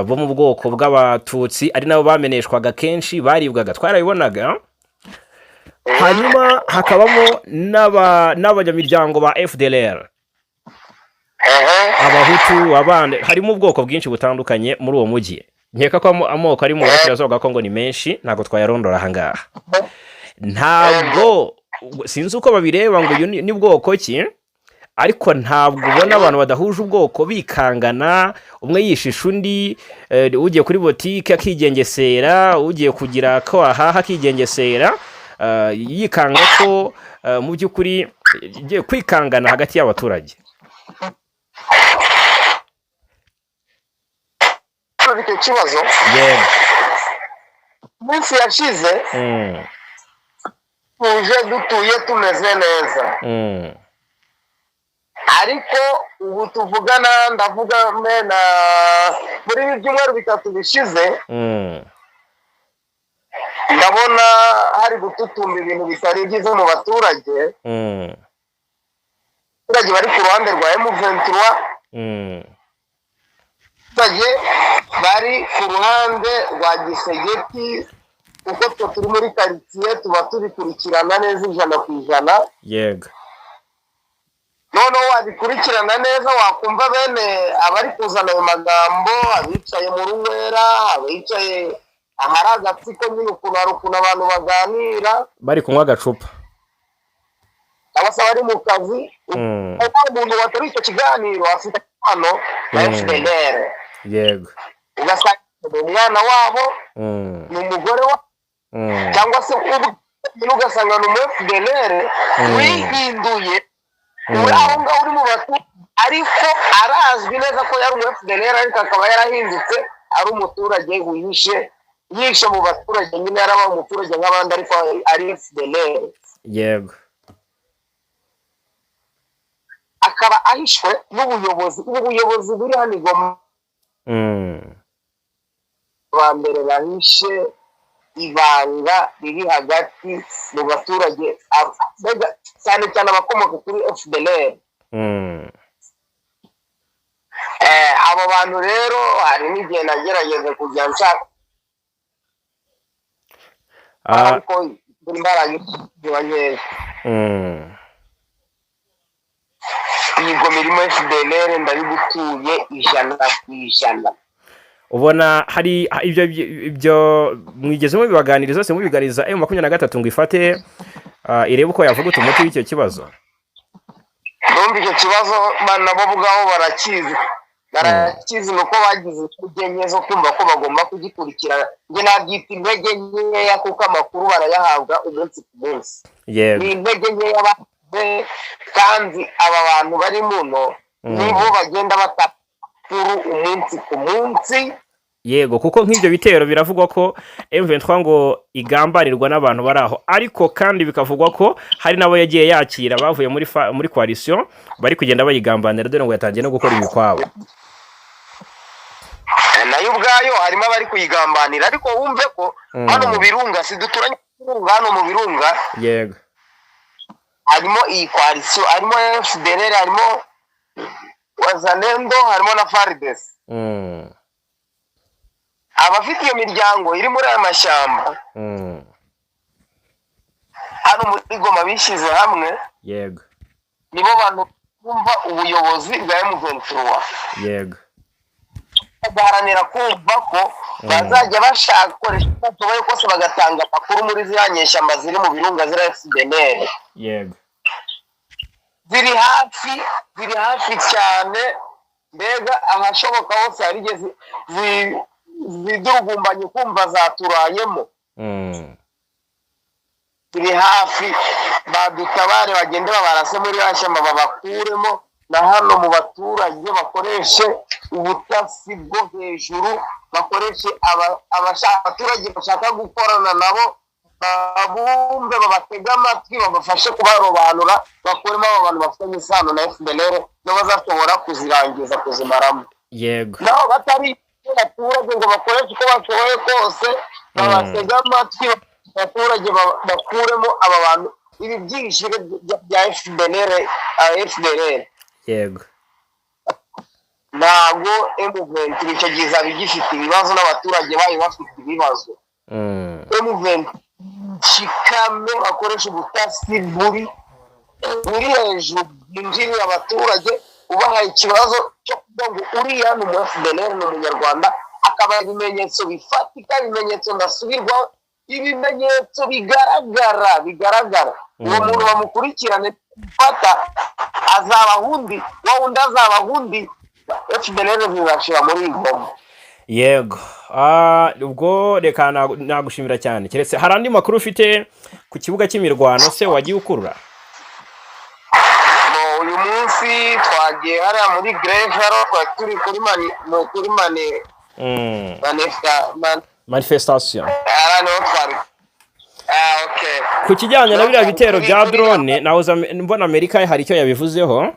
Speaker 1: bo mu bwoko bw'Abatutsi, ari nabo bameneshwaga kenshi, baribwaga, twarabibonaga. Hanyuma hakabamo n'abanyamiryango ba FDLR, Abahutu, abandi, harimo ubwoko bwinshi butandukanye muri uwo mujyi. Nkeka ko amoko ari mu burasirazuba bwa Kongo ni menshi, ntabwo twayarondora ahangaha. Ntabwo sinzi uko babireba ngo uyu ni bwoko ki. Ariko ntabwo ubona abantu badahuje ubwoko bikangana, umwe yishisha undi, ugiye kuri botike akigengesera, ugiye kugira ko ahaha akigengesera, yikanga ko mu by'ukuri igiye kwikangana hagati y'abaturage.
Speaker 2: Icyo kibazo
Speaker 1: Yego.
Speaker 2: Iminsi yashize tuje dutuye tumeze neza, ariko ubu tuvugana, ndavuga na muri ibi byumweru 3 bishize, ndabona hari gututumba ibintu bitari byiza mu baturage. Abaturage bari ku ruhande rwa M23, abaturage bari ku ruhande rwa Gisegeti, kuko twe turi muri karitsiye tuba tubikurikirana neza 100%.
Speaker 1: Yego.
Speaker 2: Noneho wabikurikirana neza, wakumva bene abari kuzana ayo magambo, abicaye mu runywera, abicaye ahari agatsiko nyine, ukuntu hari ukuntu abantu baganira
Speaker 1: bari kunywa agacupa,
Speaker 2: cyangwa se bari mu kazi, umuntu watari icyo kiganiro afite hano na FDLR.
Speaker 1: Yego.
Speaker 2: Ugasanga ni umwana wabo, ni umugore wabo, cyangwa se ugasanga ni umu FDLR wihinduye uri aho ngaho uri mu baturage, ariko arazwi neza ko yari umu FDLR, ariko akaba yarahindutse ari umuturage wihishe, yishe mu baturage nyine, yarabaye umuturage nk'abandi ariko ari FDLR.
Speaker 1: Yego.
Speaker 2: Akaba ahishwe n'ubuyobozi, ubu buyobozi buri hano i Goma ba mbere bahishe ibanga riri hagati mu baturage, cyane cyane abakomoka kuri FDLR. Abo bantu rero hari n'igihe nagerageza kujya nshaka, ariko imbaraga ziba nkeya. Iyi Goma irimo FDLR, ndabigutuye 100%.
Speaker 1: Ubona hari ibyo mwigeze mubibaganiriza se, mubiganiriza M23 ngo ifate irebe uko yavuguta umuti w'icyo kibazo?
Speaker 2: Ndumva icyo kibazo nabo ubwabo barakizi, ni uko bagize intege nke zo kumva ko bagomba kugikurikirana. Njye nabyita intege nkeya kuko amakuru barayahabwa umunsi ku munsi.
Speaker 1: Yego.
Speaker 2: Ni intege nkeya bagize, kandi aba bantu bari muno nibo bagenda batakuru umunsi ku munsi.
Speaker 1: Yego, kuko nk'ibyo bitero biravugwa ko M23 ngo igambanirwa n'abantu bari aho, ariko kandi bikavugwa ko hari nabo yagiye yakira bavuye muri coalition bari kugenda bayigambanira, dore ngo yatangiye no gukora imikwabo.
Speaker 2: Nayo ubwayo harimo abari kuyigambanira, ariko wumve ko hano mu birunga, si duturanye hano mu birunga.
Speaker 1: Yego.
Speaker 2: Harimo iyi coalition, harimo FDLR, harimo Wazalendo, harimo na FARDC. Abafite iyo miryango iri muri aya mashyamba hano muri Goma bishyize hamwe.
Speaker 1: Yego.
Speaker 2: Nibo bantu bumva ubuyobozi bwa M23.
Speaker 1: Yego.
Speaker 2: Bagaharanira kumva ko bazajya bashaka gukoresha uko bashoboye kose bagatanga amakuru muri ziriya nyeshyamba ziri mu birunga, ziriya FDLR.
Speaker 1: Yego.
Speaker 2: Ziri hafi, ziri hafi cyane, mbega ahashoboka hose hari igihe zidurugumbanye kumva zaturayemo. Ziri hafi, badutabare bagende babarase muri ya shyamba babakuremo, na hano mu baturage bakoreshe ubutasi bwo hejuru, bakoreshe abaturage bashaka gukorana nabo, babumve, babatege amatwi, babafashe kubarobanura, bakuremo abo bantu bafitanye isano na FDLR, nibo bazashobora kuzirangiza, kuzimaramo.
Speaker 1: Yego.
Speaker 2: Naho batari abaturage ngo bakoreshe uko bashoboye kose babatege amatwi abaturage, bakuremo aba bantu, ibi byishire bya FDLR, FDLR.
Speaker 1: Yego.
Speaker 2: Ntabwo M23 icyo gihe izaba igifite ibibazo n'abaturage bayo bafite ibibazo. M23 shikame, bakoresha ubutasi buri hejuru, bwinjirira abaturage, ubahaye ikibazo cyo kuvuga ngo uriya ni umu FDLR, ni umunyarwanda, akaba ibimenyetso bifatika, ibimenyetso ndasubirwaho, ibimenyetso bigaragara, uwo muntu bamukurikirane, gufata Azaba undi, wa wundi azaba undi. FDLR zizashira muri iyi Goma.
Speaker 1: Yego. Ubwo reka nagushimira cyane. Keretse hari andi makuru ufite ku kibuga cy'imirwano se wagiye ukurura?
Speaker 2: Uyu munsi twagiye hariya muri grève, twari turi kuri mani kuri mani
Speaker 1: Manifestation.
Speaker 2: Hariya niho twari. Ah, okay.
Speaker 1: Ku kijyanye na biriya bitero bya drone, nahoze mbona Amerika hari icyo yabivuzeho.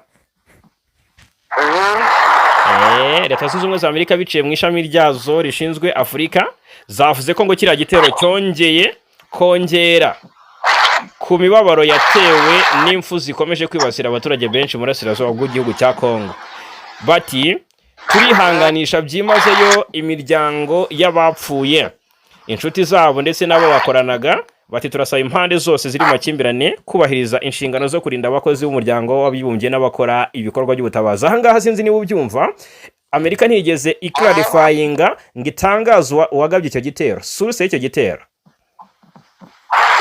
Speaker 1: Leta Zunze Ubumwe za Amerika, biciye mu ishami ryazo rishinzwe Afurika, zavuze ko ngo kiriya gitero cyongeye kongera ku mibabaro yatewe n'impfu zikomeje kwibasira abaturage benshi mu burasirazuba bw'igihugu cya Kongo. Bati: "Turihanganisha byimazeyo imiryango y'abapfuye, inshuti zabo ndetse n'abo bakoranaga." Bati: "Turasaba impande zose ziri mu makimbirane kubahiriza inshingano zo kurinda abakozi b'Umuryango w'Abibumbye n'abakora ibikorwa by'ubutabazi." Ahangaha sinzi niba ubyumva, Amerika ntiyigeze iclarifyinga ngo itangaze uwagabye icyo gitero, source y'icyo gitero.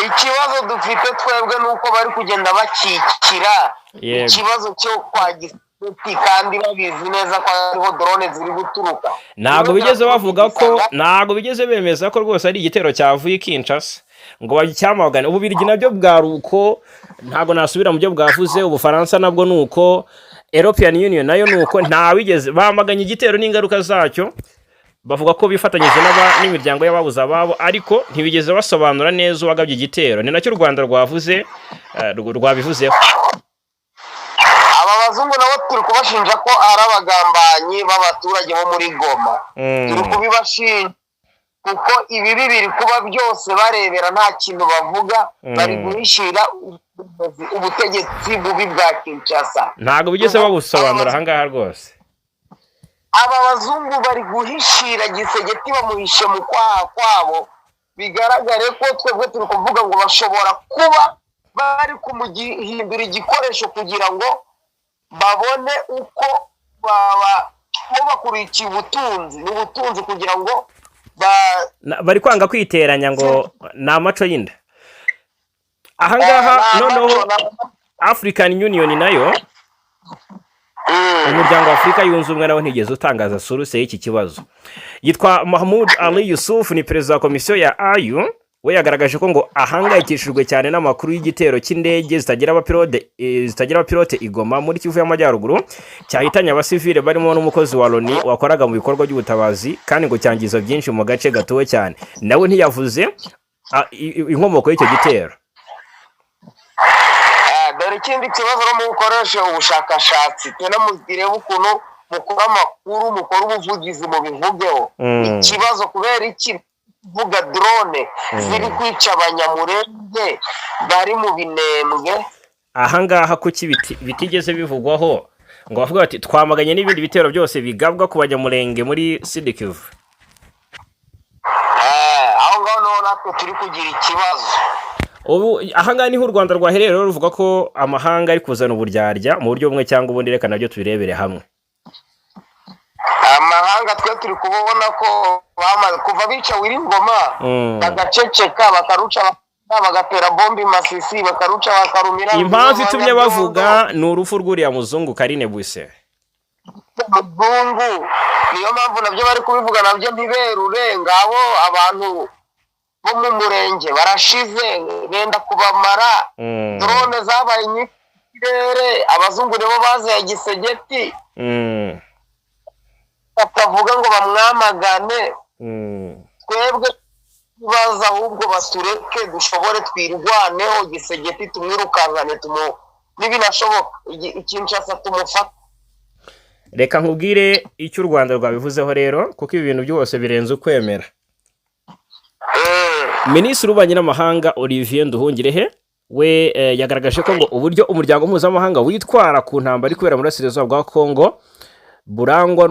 Speaker 2: Ikibazo dufite twebwe ni uko bari kugenda bakikira ikibazo cyo kwa Giseti, kandi babizi neza ko hariho drone ziri guturuka.
Speaker 1: Ntabwo bigeze bavuga ko, ntabwo bigeze bemeza ko rwose ari igitero cyavuye i Kinshasa ngo bacyamagane. Ububirigi nabyo bwari uko, ntabwo nasubira mu byo bwavuze. Ubufaransa nabwo ni uko, European Union nayo ni uko, ntawigeze bamaganye igitero n'ingaruka zacyo. Bavuga ko bifatanyije n'imiryango y'ababuze ababo, ariko ntibigeze basobanura neza uwagabye igitero. Ni nacyo u Rwanda rwavuze, rwabivuzeho.
Speaker 2: Aba bazungu nabo turi kubashinja ko ari abagambanyi b'abaturage bo muri Goma. Turi kubibashinja kuko ibibi biri kuba byose barebera, nta kintu bavuga. Bari guhishira ubutegetsi bubi bwa Kinshasa.
Speaker 1: Ntabwo bigeze babusobanura ahangaha rwose.
Speaker 2: Aba bazungu bari guhishira Gisegeti, bamuhishe mu kwaha kwabo. Bigaragare ko twebwe turi kuvuga ngo bashobora kuba bari kumuhindura igikoresho kugira ngo babone uko baba bo bakurikiye ubutunzi n'ubutunzi kugira ngo ba
Speaker 1: Bari kwanga kwiteranya ngo ni amaco y'inda ahangaha. Noneho African Union nayo, Umuryango wa Afurika Yunze Ubumwe, nawe ntigeze utangaza source y'iki kibazo. Yitwa Mahmoud Ali Yusuf, ni perezida wa komisiyo ya AU. We yagaragaje ko ngo ahangayikishijwe cyane n'amakuru y'igitero cy'indege zitagira abapilote i Goma muri Kivu y'Amajyaruguru, cyahitanye abasivile barimo n'umukozi wa Loni wakoraga mu bikorwa by'ubutabazi, kandi ngo cyangiza byinshi mu gace gatuwe cyane. Nawe ntiyavuze inkomoko y'icyo gitero.
Speaker 2: Dore ikindi kibazo, no mukoreshe ubushakashatsi, tena mugirebe ukuntu mukora amakuru, mukora ubuvugizi, mubivugeho. Ikibazo, kubera iki kuvuga drone ziri kwica Abanyamurenge bari mu Binembwe?
Speaker 1: Ahangaha kuki bitigeze bivugwaho ngo bavuge bati: "Twamaganye n'ibindi bitero byose bigabwa ku Banyamurenge muri Sud-Kivu"?
Speaker 2: Aho ngaho niho natwe turi kugira ikibazo.
Speaker 1: Ubu ahangaha niho u Rwanda rwahereye rero ruvuga ko amahanga ari kuzana uburyarya mu buryo bumwe cyangwa ubundi. Reka nabyo tubirebere hamwe.
Speaker 2: Amahanga twe turi kubona ko bamaze kuva bica Wiringoma, bagaceceka, bakaruca, bagatera bombi Masisi, bakaruca, bakarumira.
Speaker 1: Impamvu itumye bavuga ni urupfu rw'uriya muzungu Karine Buse.
Speaker 2: Muzungu, niyo mpamvu nabyo bari kubivuga, nabyo ntiberure. Ngabo abantu bo mu murenge barashize, benda kubamara. Drone zabaye nyinshi mu kirere, abazungu nibo bazeye Gisegeti, batavuga ngo bamwamagane. Twebwe ibibazo, ahubwo batureke dushobore twirwaneho, Gisegeti tumwirukankane, nibinashoboka Kinshasa tumufate.
Speaker 1: Reka nkubwire icyo u Rwanda rwabivuzeho rero, kuko ibi bintu byose birenze ukwemera. Minisitiri w'Ububanyi n'Amahanga Olivier Nduhungirehe we yagaragaje ko ngo uburyo umuryango mpuzamahanga witwara ku ntambara iri kubera mu burasirazuba bwa Kongo burangwa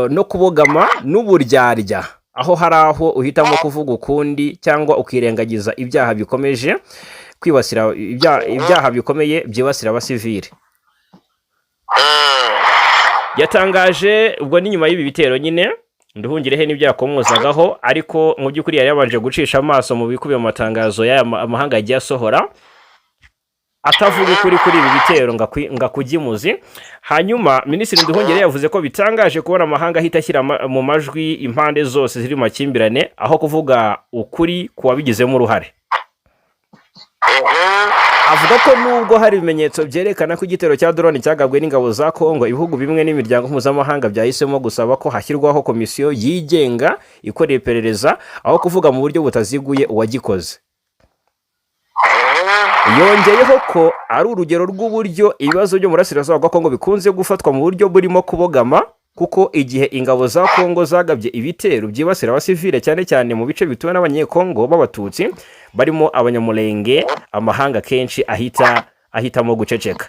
Speaker 1: no kubogama n'uburyarya, aho hari aho uhitamo kuvuga ukundi cyangwa ukirengagiza ibyaha bikomeje kwibasira ibyaha bikomeye byibasira abasivili. Yatangaje ubwo ni nyuma y'ibi bitero nyine Nduhungirehe n'ibyo yakomozagaho, ariko mu by'ukuri yari yabanje gucisha amaso mu bikubiye mu matangazo y'aya amahanga yagiye asohora. Atavuga ukuri kuri ibi bitero ngo akujye imuzi. Hanyuma Minisitiri Nduhungirehe yavuze ko bitangaje kubona amahanga ahita ashyira mu majwi impande zose ziri mu makimbirane, aho kuvuga ukuri ku wabigizemo uruhare. Avuga ko nubwo hari ibimenyetso byerekana ko igitero cya drone cyagabwe n'ingabo za Kongo, ibihugu bimwe n'imiryango mpuzamahanga byahisemo gusaba ko hashyirwaho komisiyo yigenga ikora iperereza, aho kuvuga mu buryo butaziguye uwagikoze. Yongeyeho ko ari urugero rw'uburyo ibibazo byo mu burasirazuba bwa Kongo bikunze gufatwa mu buryo burimo kubogama, kuko igihe ingabo za Kongo zagabye ibitero byibasira abasivile, cyane cyane mu bice bituwe n'Abanyekongo b'Abatutsi barimo Abanyamulenge, amahanga kenshi ahita ahitamo guceceka.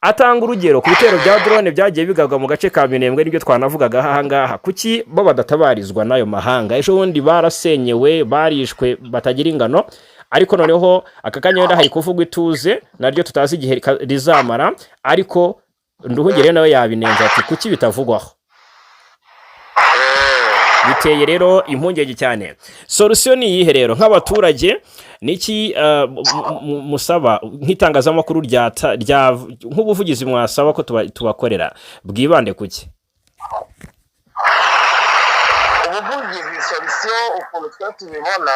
Speaker 1: Atanga urugero ku bitero bya drone byagiye bigabwa mu gace ka Minembwe, nibyo twanavugaga aha ngaha. Kuki bo badatabarizwa n'ayo mahanga? Ejo bundi barasenyewe, barishwe batagira ingano, ariko noneho aka kanya wenda hari kuvugwa ituze naryo tutazi igihe rizamara. Ariko Nduhungirehe nawe yabinenze ati: "Kuki bitavugwaho?" Biteye rero impungenge cyane. Solution ni iyihe rero? Nk'abaturage niki musaba nk'itangazamakuru rya nk'ubuvugizi mwasaba ko tubakorera bwibande kuki?
Speaker 2: Ubuvugizi, solution ukuntu twe tubibona,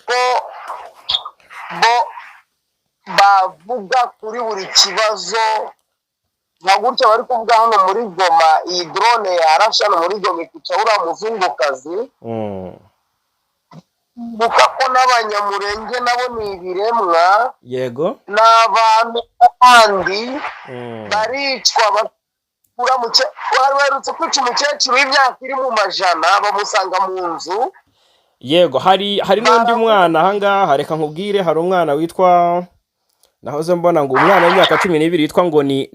Speaker 2: ko bo bavuga kuri buri kibazo, nka gutya bari kuvuga hano muri Goma, iyi drone yarashe hano muri Goma ikica uriya muzungukazi. Ibuka ko n'Abanyamurenge nabo ni ibiremwa, ni abantu kandi baricwa, bakura bari baherutse kwica umukecuru w'imyaka iri mu majana, bamusanga mu nzu.
Speaker 1: Yego, hari n'undi mwana ahangaha. Reka nkubwire, hari umwana witwa, nahoze mbona ngo umwana w'imyaka 12 witwa ngo ni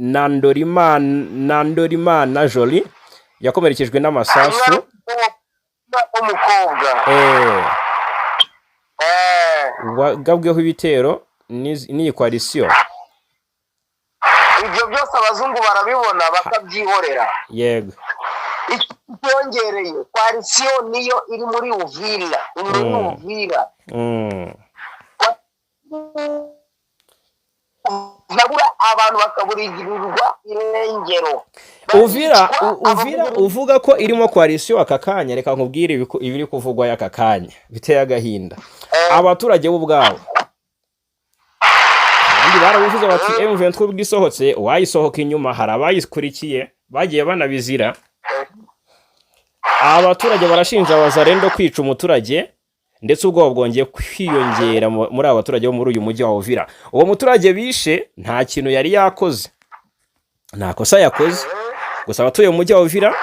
Speaker 1: Nandorimana Jolie, yakomerekejwe n'amasasu.
Speaker 2: Umwana w'umukobwa.
Speaker 1: Wagabweho ibitero n'iyi coalition.
Speaker 2: Ibyo byose abazungu barabibona bakabyihorera. Icyongereye, coalition niyo iri muri Uvira, iri muri Uvira. Babura abantu, bakaburigirirwa irengero.
Speaker 1: Uvira
Speaker 2: Baricwa,
Speaker 1: Uvira uvuga ko irimo coalition aka kanya. Reka nkubwire ibiri kuvugwa aka kanya biteye agahinda. Abaturage bo ubwabo abandi barabivuze bati M23 ubwo isohotse, uwayisohoka inyuma hari abayikurikiye bagiye banabizira. Abaturage barashinja Wazalendo kwica umuturage, ndetse ubwoba bwongeye kwiyongera muri aba baturage bo muri uyu mujyi wa Uvira. Uwo muturage bishe nta kintu yari yakoze, nta kosa yakoze. Gusa abatuye mu mujyi wa Uvira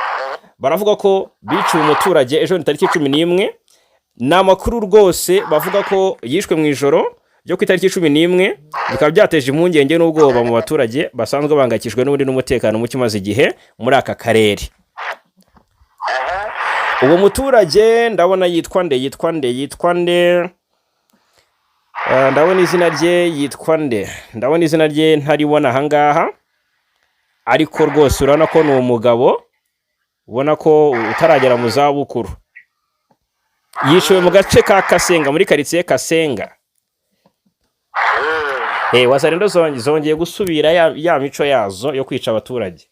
Speaker 1: baravuga ko biciwe umuturage ejo ni tariki 11. Ni amakuru rwose bavuga ko yishwe mu ijoro ryo ku itariki 11, bikaba byateje impungenge n'ubwoba mu baturage basanzwe bahangayikishijwe n'ubundi n'umutekano muke umaze igihe muri aka karere. Uwo muturage ndabona yitwa nde? Yitwa nde? Yitwa nde? Ndabona izina rye yitwa nde? Ndabona izina rye ntaribona ahangaha, ariko rwose urabona ko ni umugabo ubona ko utaragera mu zabukuru. Yishuwe mu gace ka Kasenga, muri karitsiye Kasenga. Wazalendo zongeye gusubira ya mico yazo yo kwica abaturage.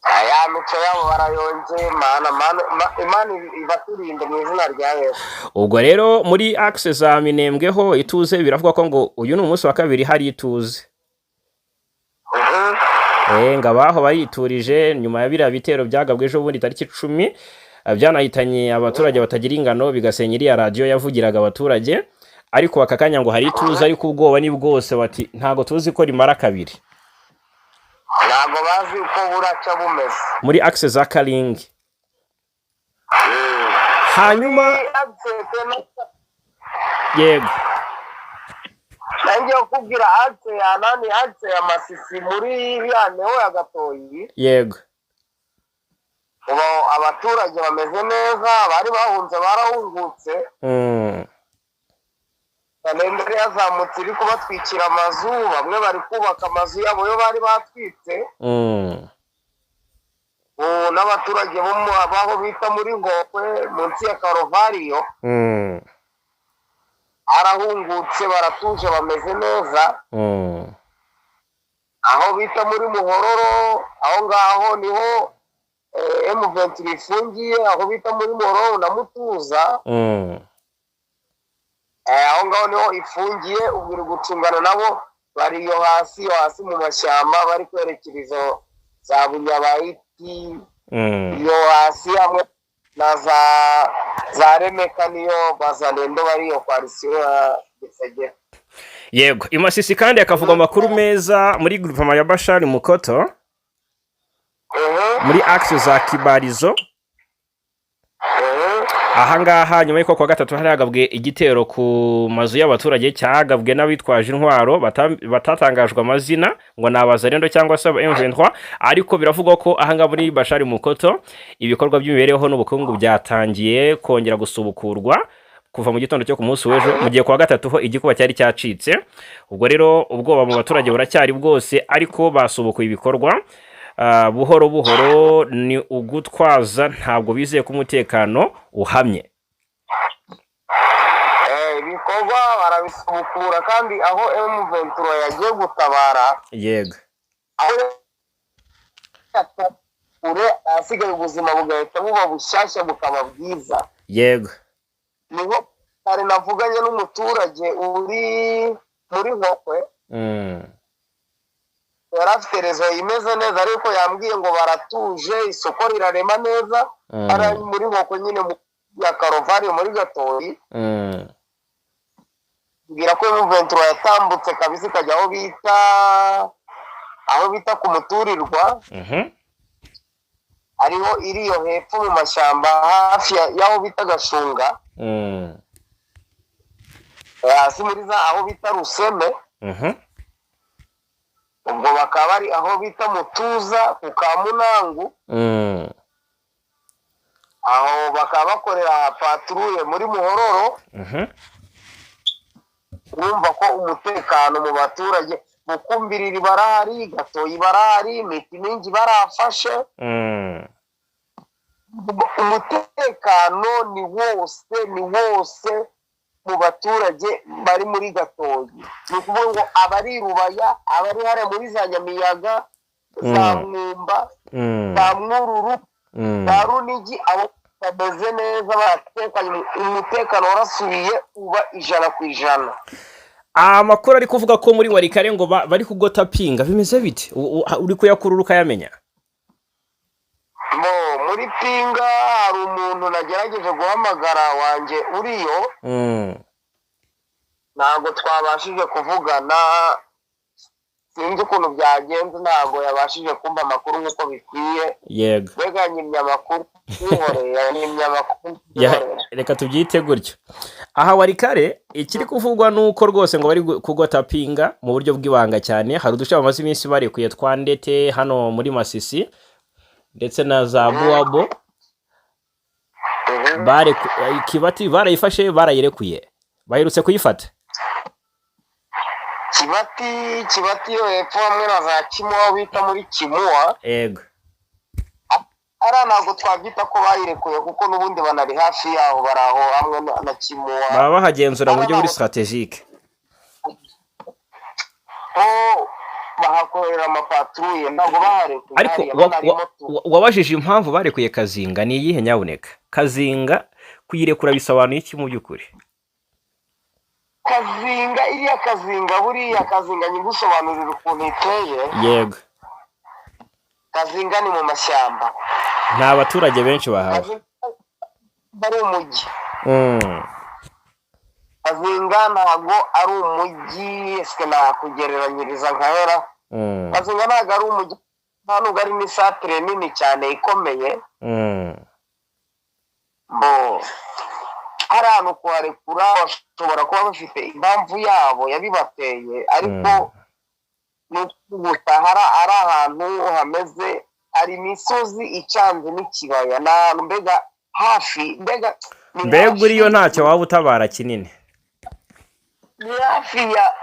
Speaker 2: Ya mico yabo barayongeye. Mana, mana, Imana ibaturinde mu izina rya Yesu.
Speaker 1: Ubwo rero muri axe za Minembwe ho ituze, biravuga ko ngo uyu ni umunsi wa kabiri hari ituze. Ngo abaho bariturije nyuma ya biriya bitero byagabwe ejo bundi tariki 10, byanahitanye abaturage batagira ingano, bigasenya iriya radiyo yavugiraga abaturage. Ariko aka kanya ngo hari ituze, ariko ubwoba ni bwose, bati ntabwo tuzi ko rimara kabiri.
Speaker 2: Ntabwo bazi uko buracya bumeze.
Speaker 1: Muri axe za Karingi. Hanyuma yego.
Speaker 2: Nanjye kukubwira axe ya nani, axe ya Masisi, muri ya neo ya Gatoyi. Ubu abaturage bameze neza, bari bahunze barahungutse. Kalendari yazamutse iri kubatwikira amazu, bamwe bari kubaka amazu yabo yo bari batwitse. Ubu n'abaturage bo baho bita muri Ngokwe, munsi ya Karovariyo. Arahungutse, baratuje, bameze neza. Aho bita muri Muhororo, aho ngaho niho M23 ifungiye, aho bita muri Muhororo na Mutuza. Aho ngaho niho ifungiye, ubwo iri gucungana nabo, bari iyo hasi, iyo hasi mu mashyamba, bari kwerekera izo za Bunyabayiti, iyo hasi hamwe na za Remeka, niyo Bazalendo bari, iyo coalition ya Gisegera.
Speaker 1: Yego, i Masisi kandi hakavugwa amakuru meza muri groupement ya Bashari Mukoto, muri axe za Kibarizo. Ahangaha nyuma y'uko kuwa gatatu hari hagabwe igitero ku mazu y'abaturage cyagabwe n'abitwaje intwaro batatangajwe amazina, ngo ni Abazarendo cyangwa se aba M23, ariko biravugwa ko ahangaha muri Bashari Mukoto ibikorwa by'imibereho n'ubukungu byatangiye kongera gusubukurwa kuva mu gitondo cyo ku munsi w'ejo, mu gihe kuwa gatatu ho igikuba cyari cyacitse. Ubwo rero ubwoba mu baturage buracyari bwose, ariko basubukuye ibikorwa buhoro buhoro, ni ugutwaza, ntabwo bizeye ko umutekano uhamye.
Speaker 2: Ibikorwa barabisubukura, kandi aho M23 yagiye gutabara, aho kure, ahasigaye ubuzima bugahita buba bushyashya, bukaba bwiza. Niho kare navuganye n'umuturage uri muri Nkokwe. Yari afite réseau imeze neza, ariko yambwiye ngo baratuje, isoko rirarema neza. Ari muri Nkokwe nyine ya Karovari muri Gatoyi. Mbwira ko M23 yatambutse kabisa, ikajya aho bita ku Muturirwa. Ariho iri iyo hepfo mu mashyamba, hafi y'aho bita Gashunga. Hasi muri za aho bita Ruseme. Ubwo bakaba bari aho bita Mutuza ku Kamunangu. Aho bakaba bakorera patrouille muri Muhororo. Urumva ko umutekano mu baturage, Mukumbiriri barahari, Gatoyi barahari, Miti Mingi barafashe. Umutekano ni wose, ni wose mu baturage bari muri Gatoyi. Ni ukuvuga ngo abari i Rubaya, abari hariya muri za Nyamiyaga, za Mwumba, za Mwururu, za Runigi, abo bameze neza, baratekanye, umutekano warasubiye uba 100%.
Speaker 1: Amakuru ari kuvuga ko muri Walikale ngo bari kugota Pinga, bimeze bite? Uri kuyakurura ukayamenya?
Speaker 2: Mo muri Pinga hari umuntu nagerageje guhamagara wanjye uriyo. Ntabwo twabashije kuvugana, sinzi ukuntu byagenze, ntabwo yabashije kumva amakuru nk'uko bikwiye. Mbega yanyimye amakuru, yihoreye, yanyimye amakuru. Yihoreye.
Speaker 1: Reka tubyite gutyo. Aha Walikale ikiri kuvugwa ni uko rwose ngo bari kugota Pinga mu buryo bw'ibanga cyane. Hari uduce bamaze iminsi barekuye twa Ndete hano muri Masisi ndetse na za Buwabo. Kibati barayifashe, barayirekuye, baherutse kuyifata.
Speaker 2: Kibati, Kibati yo hepfo hamwe na za Kimuwa, bita muri Kimuwa. Ariya ntabwo twabyita ko bayirekuye, kuko n'ubundi banari hafi yaho, bari aho hamwe na Kimuwa.
Speaker 1: Baba bahagenzura mu buryo buri stratégique.
Speaker 2: Ho bahakorera amapatrouille, ntabwo baharekuye.
Speaker 1: Ariko
Speaker 2: hariya banarimo tu.
Speaker 1: Wabajije impamvu barekuye Kazinga ni iyihe? Nyabuneka, Kazinga kuyirekura bisobanuye iki mu by'ukuri?
Speaker 2: Kazinga, iriya Kazinga, buriya Kazinga nyigusobanurira ukuntu iteye. Kazinga ni mu mashyamba.
Speaker 1: Nta baturage benshi bahaba.
Speaker 2: Kazinga ari umujyi. Kazinga ntabwo ari umujyi, ese nakugereranyiriza nkahera. Kazinga ntabwo ari umujyi, nta nubwo ari n'isantere nini cyane ikomeye. Bo hari ahantu kuharekura bashobora kuba bafite impamvu yabo yabibateye, ariko ni gusa hari ari ahantu hameze, hari imisozi icanze n'ikibaya, ni ahantu mbega hafi, mbega ni
Speaker 1: Mbega
Speaker 2: hafi.
Speaker 1: Uriyo ntacyo waba utabara kinini.
Speaker 2: Ni hafi ya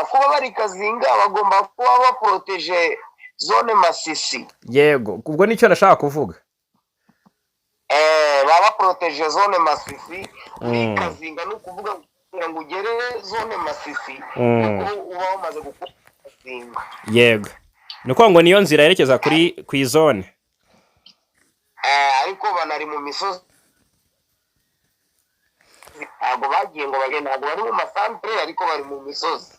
Speaker 2: kuba bari Kazinga, bagomba kuba baporoteje zone Masisi.
Speaker 1: Yego, ubwo nicyo nashaka kuvuga.
Speaker 2: Baba baporoteje zone Masisi muri Kazinga, ni ukuvuga ngo kugira ngo ugere zone Masisi, niko uba wamaze gukora Kazinga.
Speaker 1: Yego, ni ukuvuga ngo niyo nzira yerekeza kuri ku izone.
Speaker 2: Ariko banari mu misozi, ntabwo bagiye ngo bagende, ntabwo bari mu masantere, ariko bari mu misozi.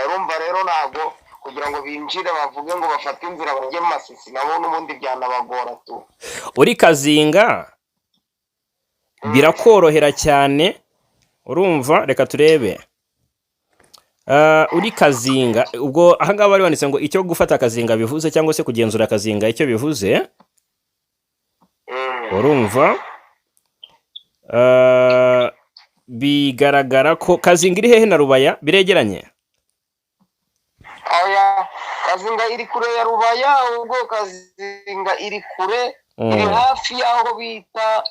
Speaker 2: Urumva rero, ntabwo kugira ngo binjire bavuge ngo bafate inzira bajye mu Masisi, nabo n'ubundi byanabagora tu.
Speaker 1: Uri Kazinga birakorohera cyane. Urumva, reka turebe. Uri Kazinga, ubwo ahangaha bari banditse ngo icyo gufata Kazinga bivuze, cyangwa se kugenzura Kazinga icyo bivuze. Urumva, bigaragara ko Kazinga iri hehe na Rubaya? Biregeranye?
Speaker 2: Oya, Kazinga iri kure ya Rubaya. Ubwo Kazinga iri kure, iri hafi y'aho bita,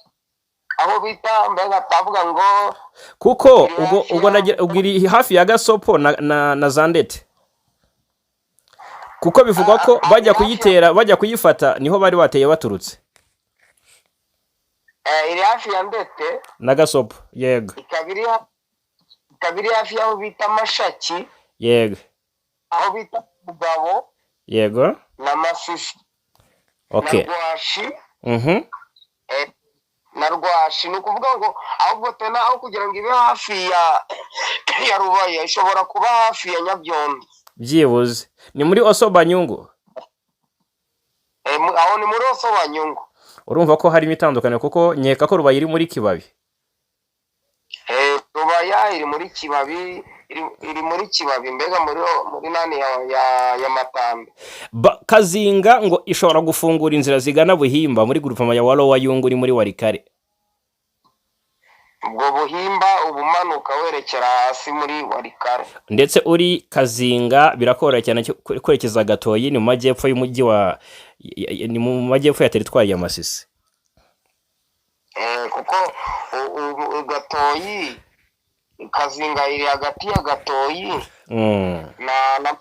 Speaker 2: aho bita, mbega tavuga ngo
Speaker 1: Kuko ubwo ubwo iri hafi ya Gasopo na Zandete, kuko bivugwa ko bajya kuyitera, bajya kuyifata, niho bari bateye baturutse.
Speaker 2: Iri hafi ya Ndete.
Speaker 1: Na Gasopo, yego.
Speaker 2: Ikaba iri hafi y'aho bita Mashaki, aho bita Mugabo na Masisi na Rwashi. Na Rwashi. Ni ukuvuga ngo ahubwo tena aho kugira ngo ibe hafi ya Rubaya, ishobora kuba hafi ya Nyabyondo.
Speaker 1: Byibuze ni muri Osobanyungu.
Speaker 2: Aho ni muri Osobanyungu.
Speaker 1: Urumva ko harimo itandukaniro, kuko nkeka ko Rubaya iri muri Kibabi.
Speaker 2: Rubaya iri muri Kibabi, iri muri Kibabi, mbega muri nani ya Matanda.
Speaker 1: Kazinga ngo ishobora gufungura inzira zigana Buhimba muri groupement ya Walo wa Yungu, uri muri Warikare.
Speaker 2: Ubwo Buhimba ubumanuka werekera hasi muri Warikare.
Speaker 1: Ndetse uri Kazinga birakorohera cyane kwerekeza Gatoyi, ni mu majyepfo y'umujyi wa ni mu majyepfo ya teritwari ya Masisi.
Speaker 2: Kuko Gatoyi, Kazinga iri hagati ya Gatoyi na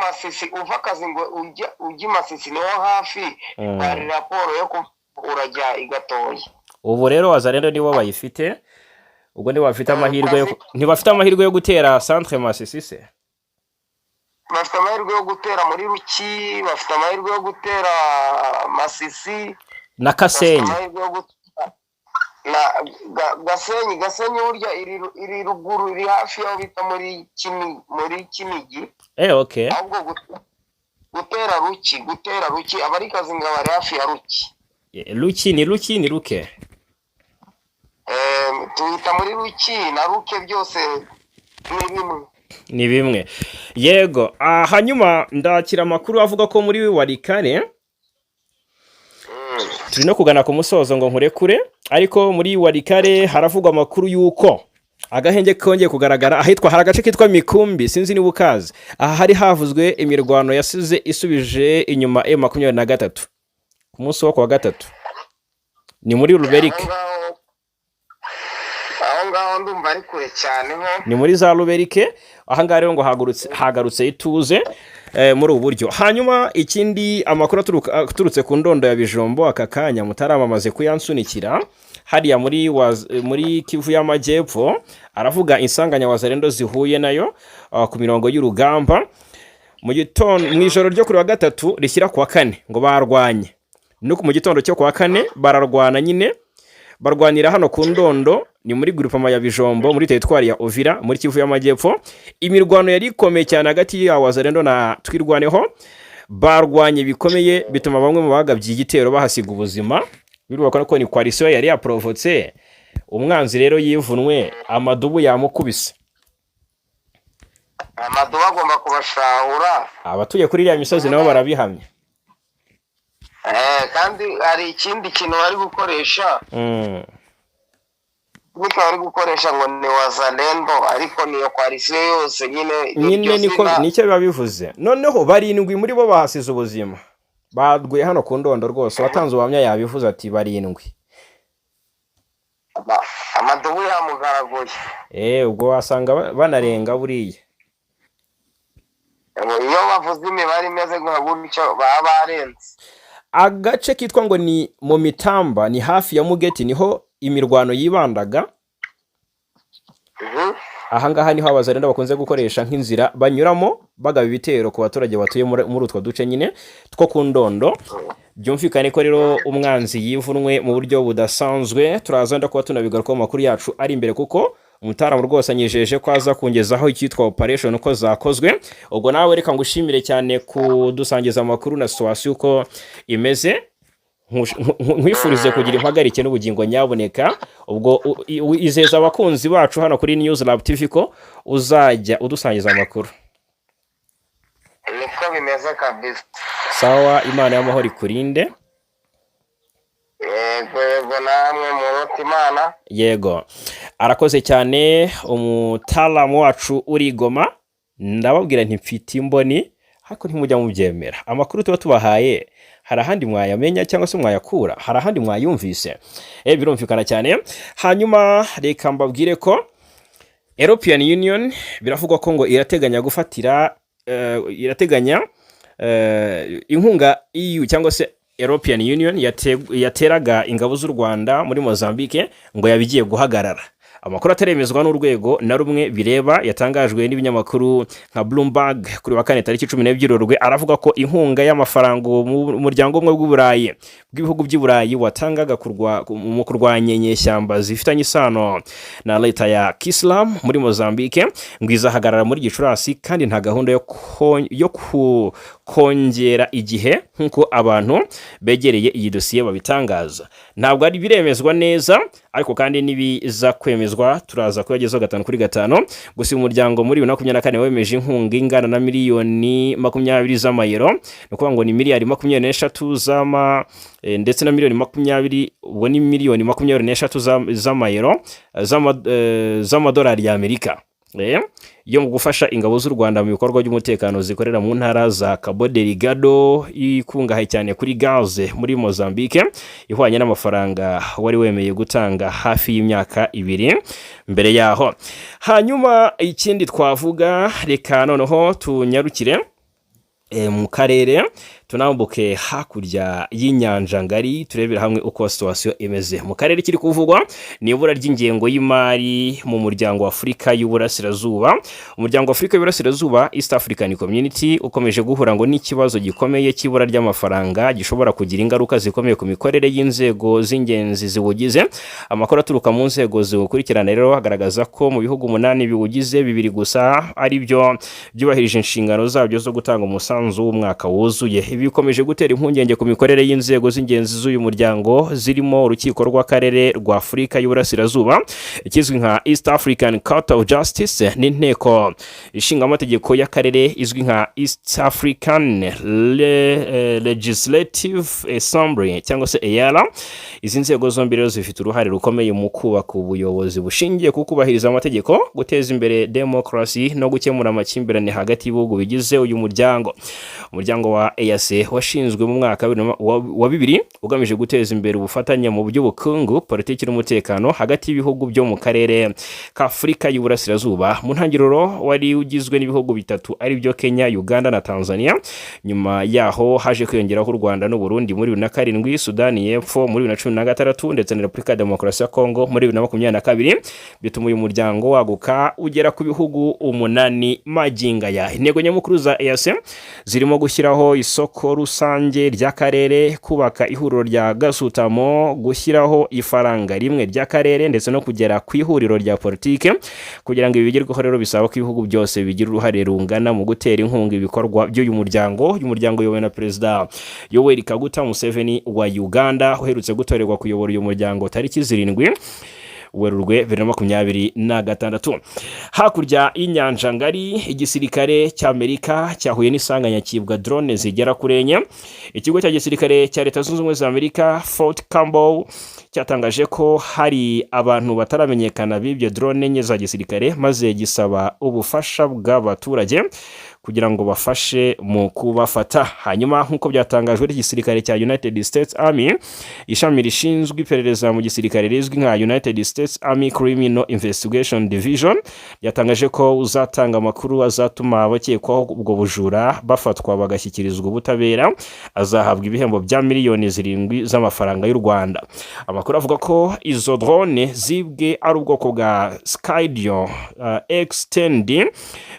Speaker 2: Masisi. Uva Kazinga ujya i Masisi niho hafi. Hari raporo yo urajya i Gatoyi.
Speaker 1: Ubu rero Wazalendo nibo bayifite, ubwo nibo bafite amahirwe yo ntibafite amahirwe yo gutera centre Masisi se?
Speaker 2: Bafite amahirwe yo gutera muri Ruki, bafite amahirwe yo gutera Masisi.
Speaker 1: Na
Speaker 2: Bafite
Speaker 1: Kasenyi.
Speaker 2: amahirwe yo gutera na Gasenyi. Gasenyi burya iri ruguru, iri hafi y'aho bita muri Kinigi.
Speaker 1: Okay.
Speaker 2: Ahubwo gutera Ruki, gutera Ruki, abari Kazinga bari hafi ya Ruki.
Speaker 1: Ruki ni Ruki ni Ruke?
Speaker 2: Tuhita muri Ruki na Ruke, byose ni bimwe.
Speaker 1: Ni bimwe, yego. Hanyuma ndakira amakuru avuga ko muri Warikare, turi no kugana ku musozo ngo nkurekure, ariko muri Warikare haravugwa amakuru y'uko agahenge kongeye kugaragara ahitwa, hari agace kitwa Mikumbi, sinzi niba ukazi. Aha hari havuzwe imirwano yasize isubije inyuma M23 ku munsi wo kuwa gatatu, ni muri Ruberike.
Speaker 2: Aho ngaho ndumva ari kure cyane ho.
Speaker 1: Ni muri za Ruberike. Ahangaha rero ngo hagarutse ituze muri ubu buryo. Hanyuma ikindi, amakuru aturutse ku ndondo ya Bijombo aka kanya mutaramamaze kuyansunikira hariya muri Kivu y'Amajyepfo, aravuga insanganya Wazalendo zihuye nayo ku mirongo y'urugamba mu gitondo. Mu ijoro ryo kuri wa gatatu rishyira ku wa kane ngo barwanye, no mu gitondo cyo ku wa kane bararwana nyine, barwanira hano ku Ndondo, ni muri groupement ya Bijombo, muri teritwari ya Uvira, muri Kivu y'Amajyepfo. Imirwano yari ikomeye cyane hagati ya Wazalendo na Twirwaneho. Barwanye bikomeye, bituma bamwe mu bagabye igitero bahasiga ubuzima. Birubaka ko ni coalition yari yaprovotse umwanzi, rero yivunwe amadubu yamukubise.
Speaker 2: Amadubu agomba kubashahura.
Speaker 1: Abatuye kuri iriya misozi nabo barabihamya.
Speaker 2: Kandi hari ikindi kintu bari gukoresha. Niko bari gukoresha ngo ni Wazalendo, ariko niyo coalition yose nyine.
Speaker 1: Nyine
Speaker 2: iryo
Speaker 1: niko
Speaker 2: zina.
Speaker 1: Nicyo biba bivuze. Noneho barindwi muri bo bahasize ubuzima, baguye hano ku Ndondo rwose. Uwatanze ubuhamya yabivuze ati barindwi.
Speaker 2: Amadubu yamugaraguye.
Speaker 1: Ubwo wasanga banarenga buriya.
Speaker 2: Iyo bavuze imibare imeze nka gutyo, baba barenze.
Speaker 1: Agace kitwa ngo ni mu Mitamba, ni hafi ya Mugeti, niho imirwano yibandaga. Ahangaha niho Abazarenda bakunze gukoresha nk'inzira banyuramo bagaba ibitero ku baturage batuye muri utwo duce nyine two ku Ndondo. Byumvikane ko rero umwanzi yivunwe mu buryo budasanzwe. Turaza kuba tunabigarukaho mu makuru yacu ari imbere, kuko umutaramu rwose anyijeje ko aza kungezaho icyitwa operation uko zakozwe. Ubwo nawe reka ngushimire cyane kudusangiza amakuru na situation uko imeze. Nkwifurize kugira impagarike n'ubugingo nyaboneka. Ubwo izeza abakunzi bacu hano kuri News Lab TV ko uzajya udusangiza amakuru.
Speaker 2: Niko bimeze kabisa.
Speaker 1: Sawa, Imana y'amahoro ikurinde.
Speaker 2: Yego, namwe muruta Imana.
Speaker 1: Yego, arakoze cyane umutaramu wacu uri i Goma. Ndababwira nti mfite imboni, ariko ntimujya mubyemera. Amakuru tuba tubahaye, hari ahandi mwayamenya cyangwa se mwayakura? Hari ahandi mwayumvise? Birumvikana cyane. Hanyuma reka mbabwire ko European Union biravugwa ko ngo irateganya gufatira irateganya inkunga EU cyangwa se European Union yateraga ingabo z'u Rwanda muri Mozambique ngo yabigiye guhagarara. Amakuru ataremezwa n'urwego na rumwe bireba, yatangajwe n'ibinyamakuru nka Bloomberg kuri wa kane tariki 12 Werurwe, aravuga ko inkunga y'amafaranga mu muryango umwe bw'Uburayi, bw'ibihugu by'i Burayi, watangaga mu kurwanya inyeshyamba zifitanye isano na leta ya Kisilamu muri Mozambique ngo izahagarara muri Gicurasi, kandi nta gahunda yo kongera igihe, nk'uko abantu begereye iyi dosiye babitangaza. Ntabwo ari biremezwa neza, ariko kandi nibiza kwemezwa turaza kuyagezaho gatanu kuri gatanu. Gusa uyu muryango muri 2024 wemeje inkunga ingana na miliyoni 20 z'amayero, ni ukuvuga ngo ni miliyari 23 z'ama ndetse na miliyoni 20, ubwo ni miliyoni 23 z'amayero, z'amadolari y'Amerika, yo mu gufasha ingabo z'u Rwanda mu bikorwa by'umutekano zikorera mu ntara za Cabo Delgado ikungahaye cyane kuri gaze muri Mozambique, ihwanye n'amafaranga wari wemeye gutanga hafi y'imyaka 2 mbere yaho. Hanyuma ikindi twavuga, reka noneho tunyarukire mu karere, tunambuke hakurya y'inyanja ngari, turebera hamwe uko situation imeze mu karere. Kiri kuvugwa ni ibura ry'ingengo y'imari mu muryango wa Afurika y'Uburasirazuba. Umuryango wa Afurika y'Uburasirazuba, East African Community, ukomeje guhura ngo n'ikibazo gikomeye cy'ibura ry'amafaranga gishobora kugira ingaruka zikomeye ku mikorere y'inzego z'ingenzi ziwugize. Amakuru aturuka mu nzego ziwukurikirana rero agaragaza ko mu bihugu umunani biwugize, bibiri gusa ari byo byubahirije inshingano zabyo zo gutanga umusanzu w'umwaka wuzuye. Ibi bikomeje gutera impungenge ku mikorere y'inzego z'ingenzi z'uyu muryango, zirimo urukiko rw'akarere rwa Afurika y'Uburasirazuba, ikizwi nka East African Court of Justice, n'inteko ishinga amategeko y'akarere izwi nka East African Legislative Assembly cyangwa se EALA. Izi nzego zombi rero zifite uruhare rukomeye mu kubaka ubuyobozi bushingiye ku kubahiriza amategeko, guteza imbere demokarasi no gukemura amakimbirane hagati y'ibihugu bigize uyu muryango. Umuryango wa EAC washinzwe mu mwaka wa 2000, ugamije guteza imbere ubufatanye mu by'ubukungu, politiki n'umutekano hagati y'ibihugu byo mu karere k'Afurika y'Uburasirazuba. Mu ntangiriro wari ugizwe n'ibihugu bitatu, ari byo Kenya, Uganda na Tanzania. Nyuma yaho haje kwiyongeraho u Rwanda n'u Burundi muri 2007, Sudani y'Epfo muri 2016, ndetse na Repubulika ya Demokarasi ya Kongo muri 2022, bituma uyu muryango waguka ugera ku bihugu umunani magingo aya. Intego nyamukuru za EAC zirimo gushyiraho isoko rusange ry'akarere, kubaka ihuriro rya gasutamo, gushyiraho ifaranga rimwe ry'akarere, ndetse no kugera ku ihuriro rya politike. Kugira ngo ibi bigerweho rero, bisaba ko ibihugu byose bigira uruhare rungana mu gutera inkunga ibikorwa by'uyu muryango. Uyu muryango uyobowe na Perezida Yoweri Kaguta Museveni wa Uganda, uherutse gutorerwa kuyobora uyu muryango tariki 7 Werurwe 2026. Hakurya y'inyanja ngari, igisirikare cy'Amerika cyahuye n'isanganya cyibwa drone zigera kuri enye. Ikigo cya gisirikare cya Leta Zunze Ubumwe za Amerika, Fort Campbell, cyatangaje ko hari abantu bataramenyekana bibye drone enye za gisirikare, maze gisaba ubufasha bw'abaturage. kugira ngo bafashe mu kubafata. Hanyuma, nk'uko byatangajwe n'igisirikare cya United States Army, ishami rishinzwe iperereza mu gisirikare rizwi nka United States Army Criminal Investigation Division, ryatangaje ko uzatanga amakuru azatuma abakekwaho ubwo bujura bafatwa bagashyikirizwa ubutabera azahabwa ibihembo bya miliyoni 7 z'amafaranga y'u Rwanda. Amakuru avuga ko izo drone zibwe ari ubwoko bwa Skydio X10D,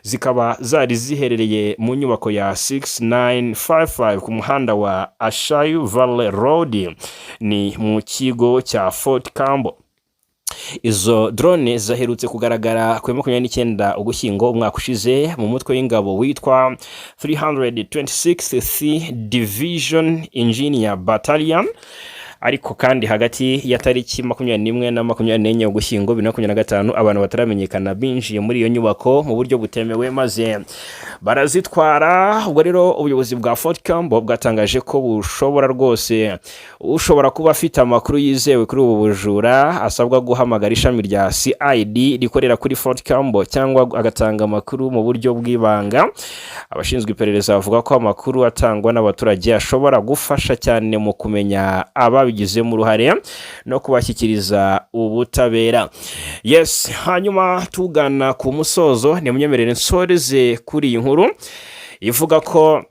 Speaker 1: zikaba zari ziherereye mu nyubako ya 6955 ku muhanda wa Ashayu Valley Road, ni mu kigo cya Fort Campbell. Izo drone zaherutse kugaragara ku ya 29 Ugushyingo umwaka ushize mu mutwe w'ingabo witwa 326th Division Engineer Battalion. Ariko kandi, hagati ya tariki 21 na 24 Ugushyingo 2025, abantu bataramenyekana binjiye muri iyo nyubako mu buryo butemewe maze barazitwara. Ubwo rero ubuyobozi bwa Fort Campbell bwatangaje ko bushobora rwose, ushobora kuba afite amakuru yizewe kuri ubu bujura asabwa guhamagara ishami rya CID rikorera kuri Fort Campbell cyangwa agatanga amakuru mu buryo bw'ibanga. Abashinzwe iperereza bavuga ko amakuru atangwa n'abaturage ashobora gufasha cyane mu kumenya ababigizemo uruhare no kubashyikiriza ubutabera. Yes, hanyuma tugana ku musozo, nimunyemerere nsoreze kuri iyi nkuru ivuga ko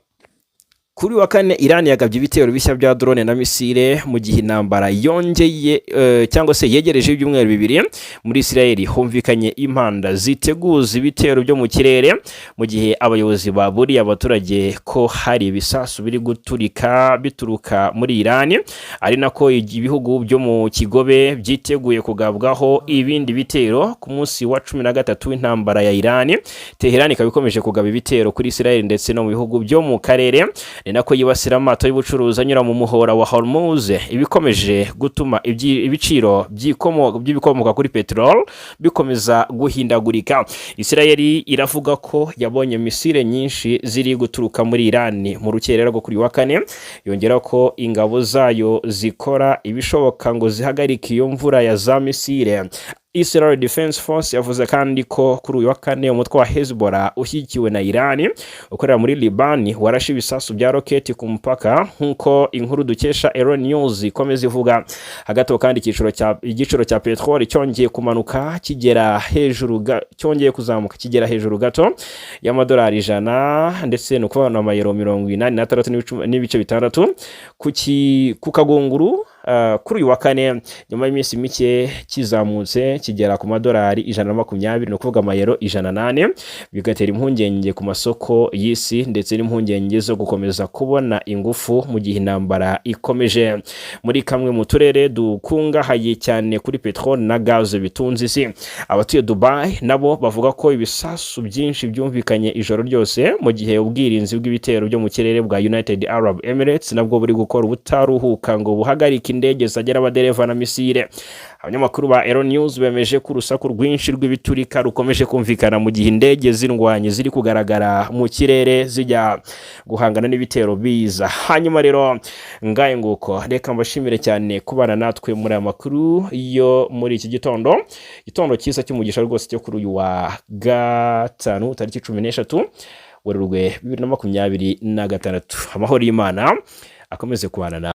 Speaker 1: kuri wa kane Iran yagabye ibitero bishya bya drone na misile mu gihe intambara yongeye cyangwa se yegereje ibyumweru 2. Muri Israel humvikanye impanda ziteguza ibitero byo mu kirere, mu gihe abayobozi baburiye abaturage ko hari ibisasu biri guturika bituruka muri Iran, ari nako ibihugu byo mu kigobe byiteguye kugabwaho ibindi bitero ku munsi wa 13 w'intambara ya Iran. Teheran ikaba ikomeje kugaba ibitero kuri Israel ndetse no mu bihugu byo mu karere, ni nako yibasira amato y'ubucuruzi anyura mu muhora wa Hormuz, ibikomeje gutuma ibiciro by'ibikomoka kuri peteroli bikomeza guhindagurika. Israel iravuga ko yabonye misile nyinshi ziri guturuka muri Iran mu rukerera rwo kuri uyu wa kane, yongera ko ingabo zayo zikora ibishoboka ngo zihagarike iyo mvura ya za misile. Israel Defense Force yavuze kandi ko kuri uyu wa kane umutwe wa Hezbollah ushyigikiwe na Iran ukorera muri Liban warashe ibisasu bya roketi ku mupaka, nk'uko inkuru dukesha Ero News ikomeza ivuga. Hagati aho kandi, igiciro cya peteroli cyongeye kumanuka kigera hejuru cyongeye kuzamuka kigera hejuru gato y'amadolari 100, ndetse ni ukuvuga amayero 86 n'ibice 6 ku kagunguru kuri uyu wa kane, nyuma y'iminsi mike kizamutse kigera ku madolari 120, ni ukuvuga amayero 104, bigatera impungenge ku masoko y'isi ndetse n'impungenge zo gukomeza kubona ingufu mu gihe intambara ikomeje muri kamwe mu turere dukungahaye cyane kuri peteroli na gaze bitunze isi. Abatuye Dubai nabo bavuga ko ibisasu byinshi byumvikanye ijoro ryose, mu gihe ubwirinzi bw'ibitero byo mu kirere bwa United Arab Emirates nabwo buri gukora ubutaruhuka ngo buhagarike indege zagera abadereva na misile. Abanyamakuru ba Ero News bemeje ko urusaku rwinshi rw'ibiturika rukomeje kumvikana mu gihe indege z'indwanyi ziri kugaragara mu kirere zijya guhangana n'ibitero biza. Hanyuma rero, ngaye nguko, reka mbashimire cyane kubana natwe muri aya makuru yo muri iki gitondo, igitondo cyiza cy'umugisha rwose cyo kuri uyu wa gatanu, tariki 13 Werurwe 2026. Amahoro y'Imana akomeze kubana nawe.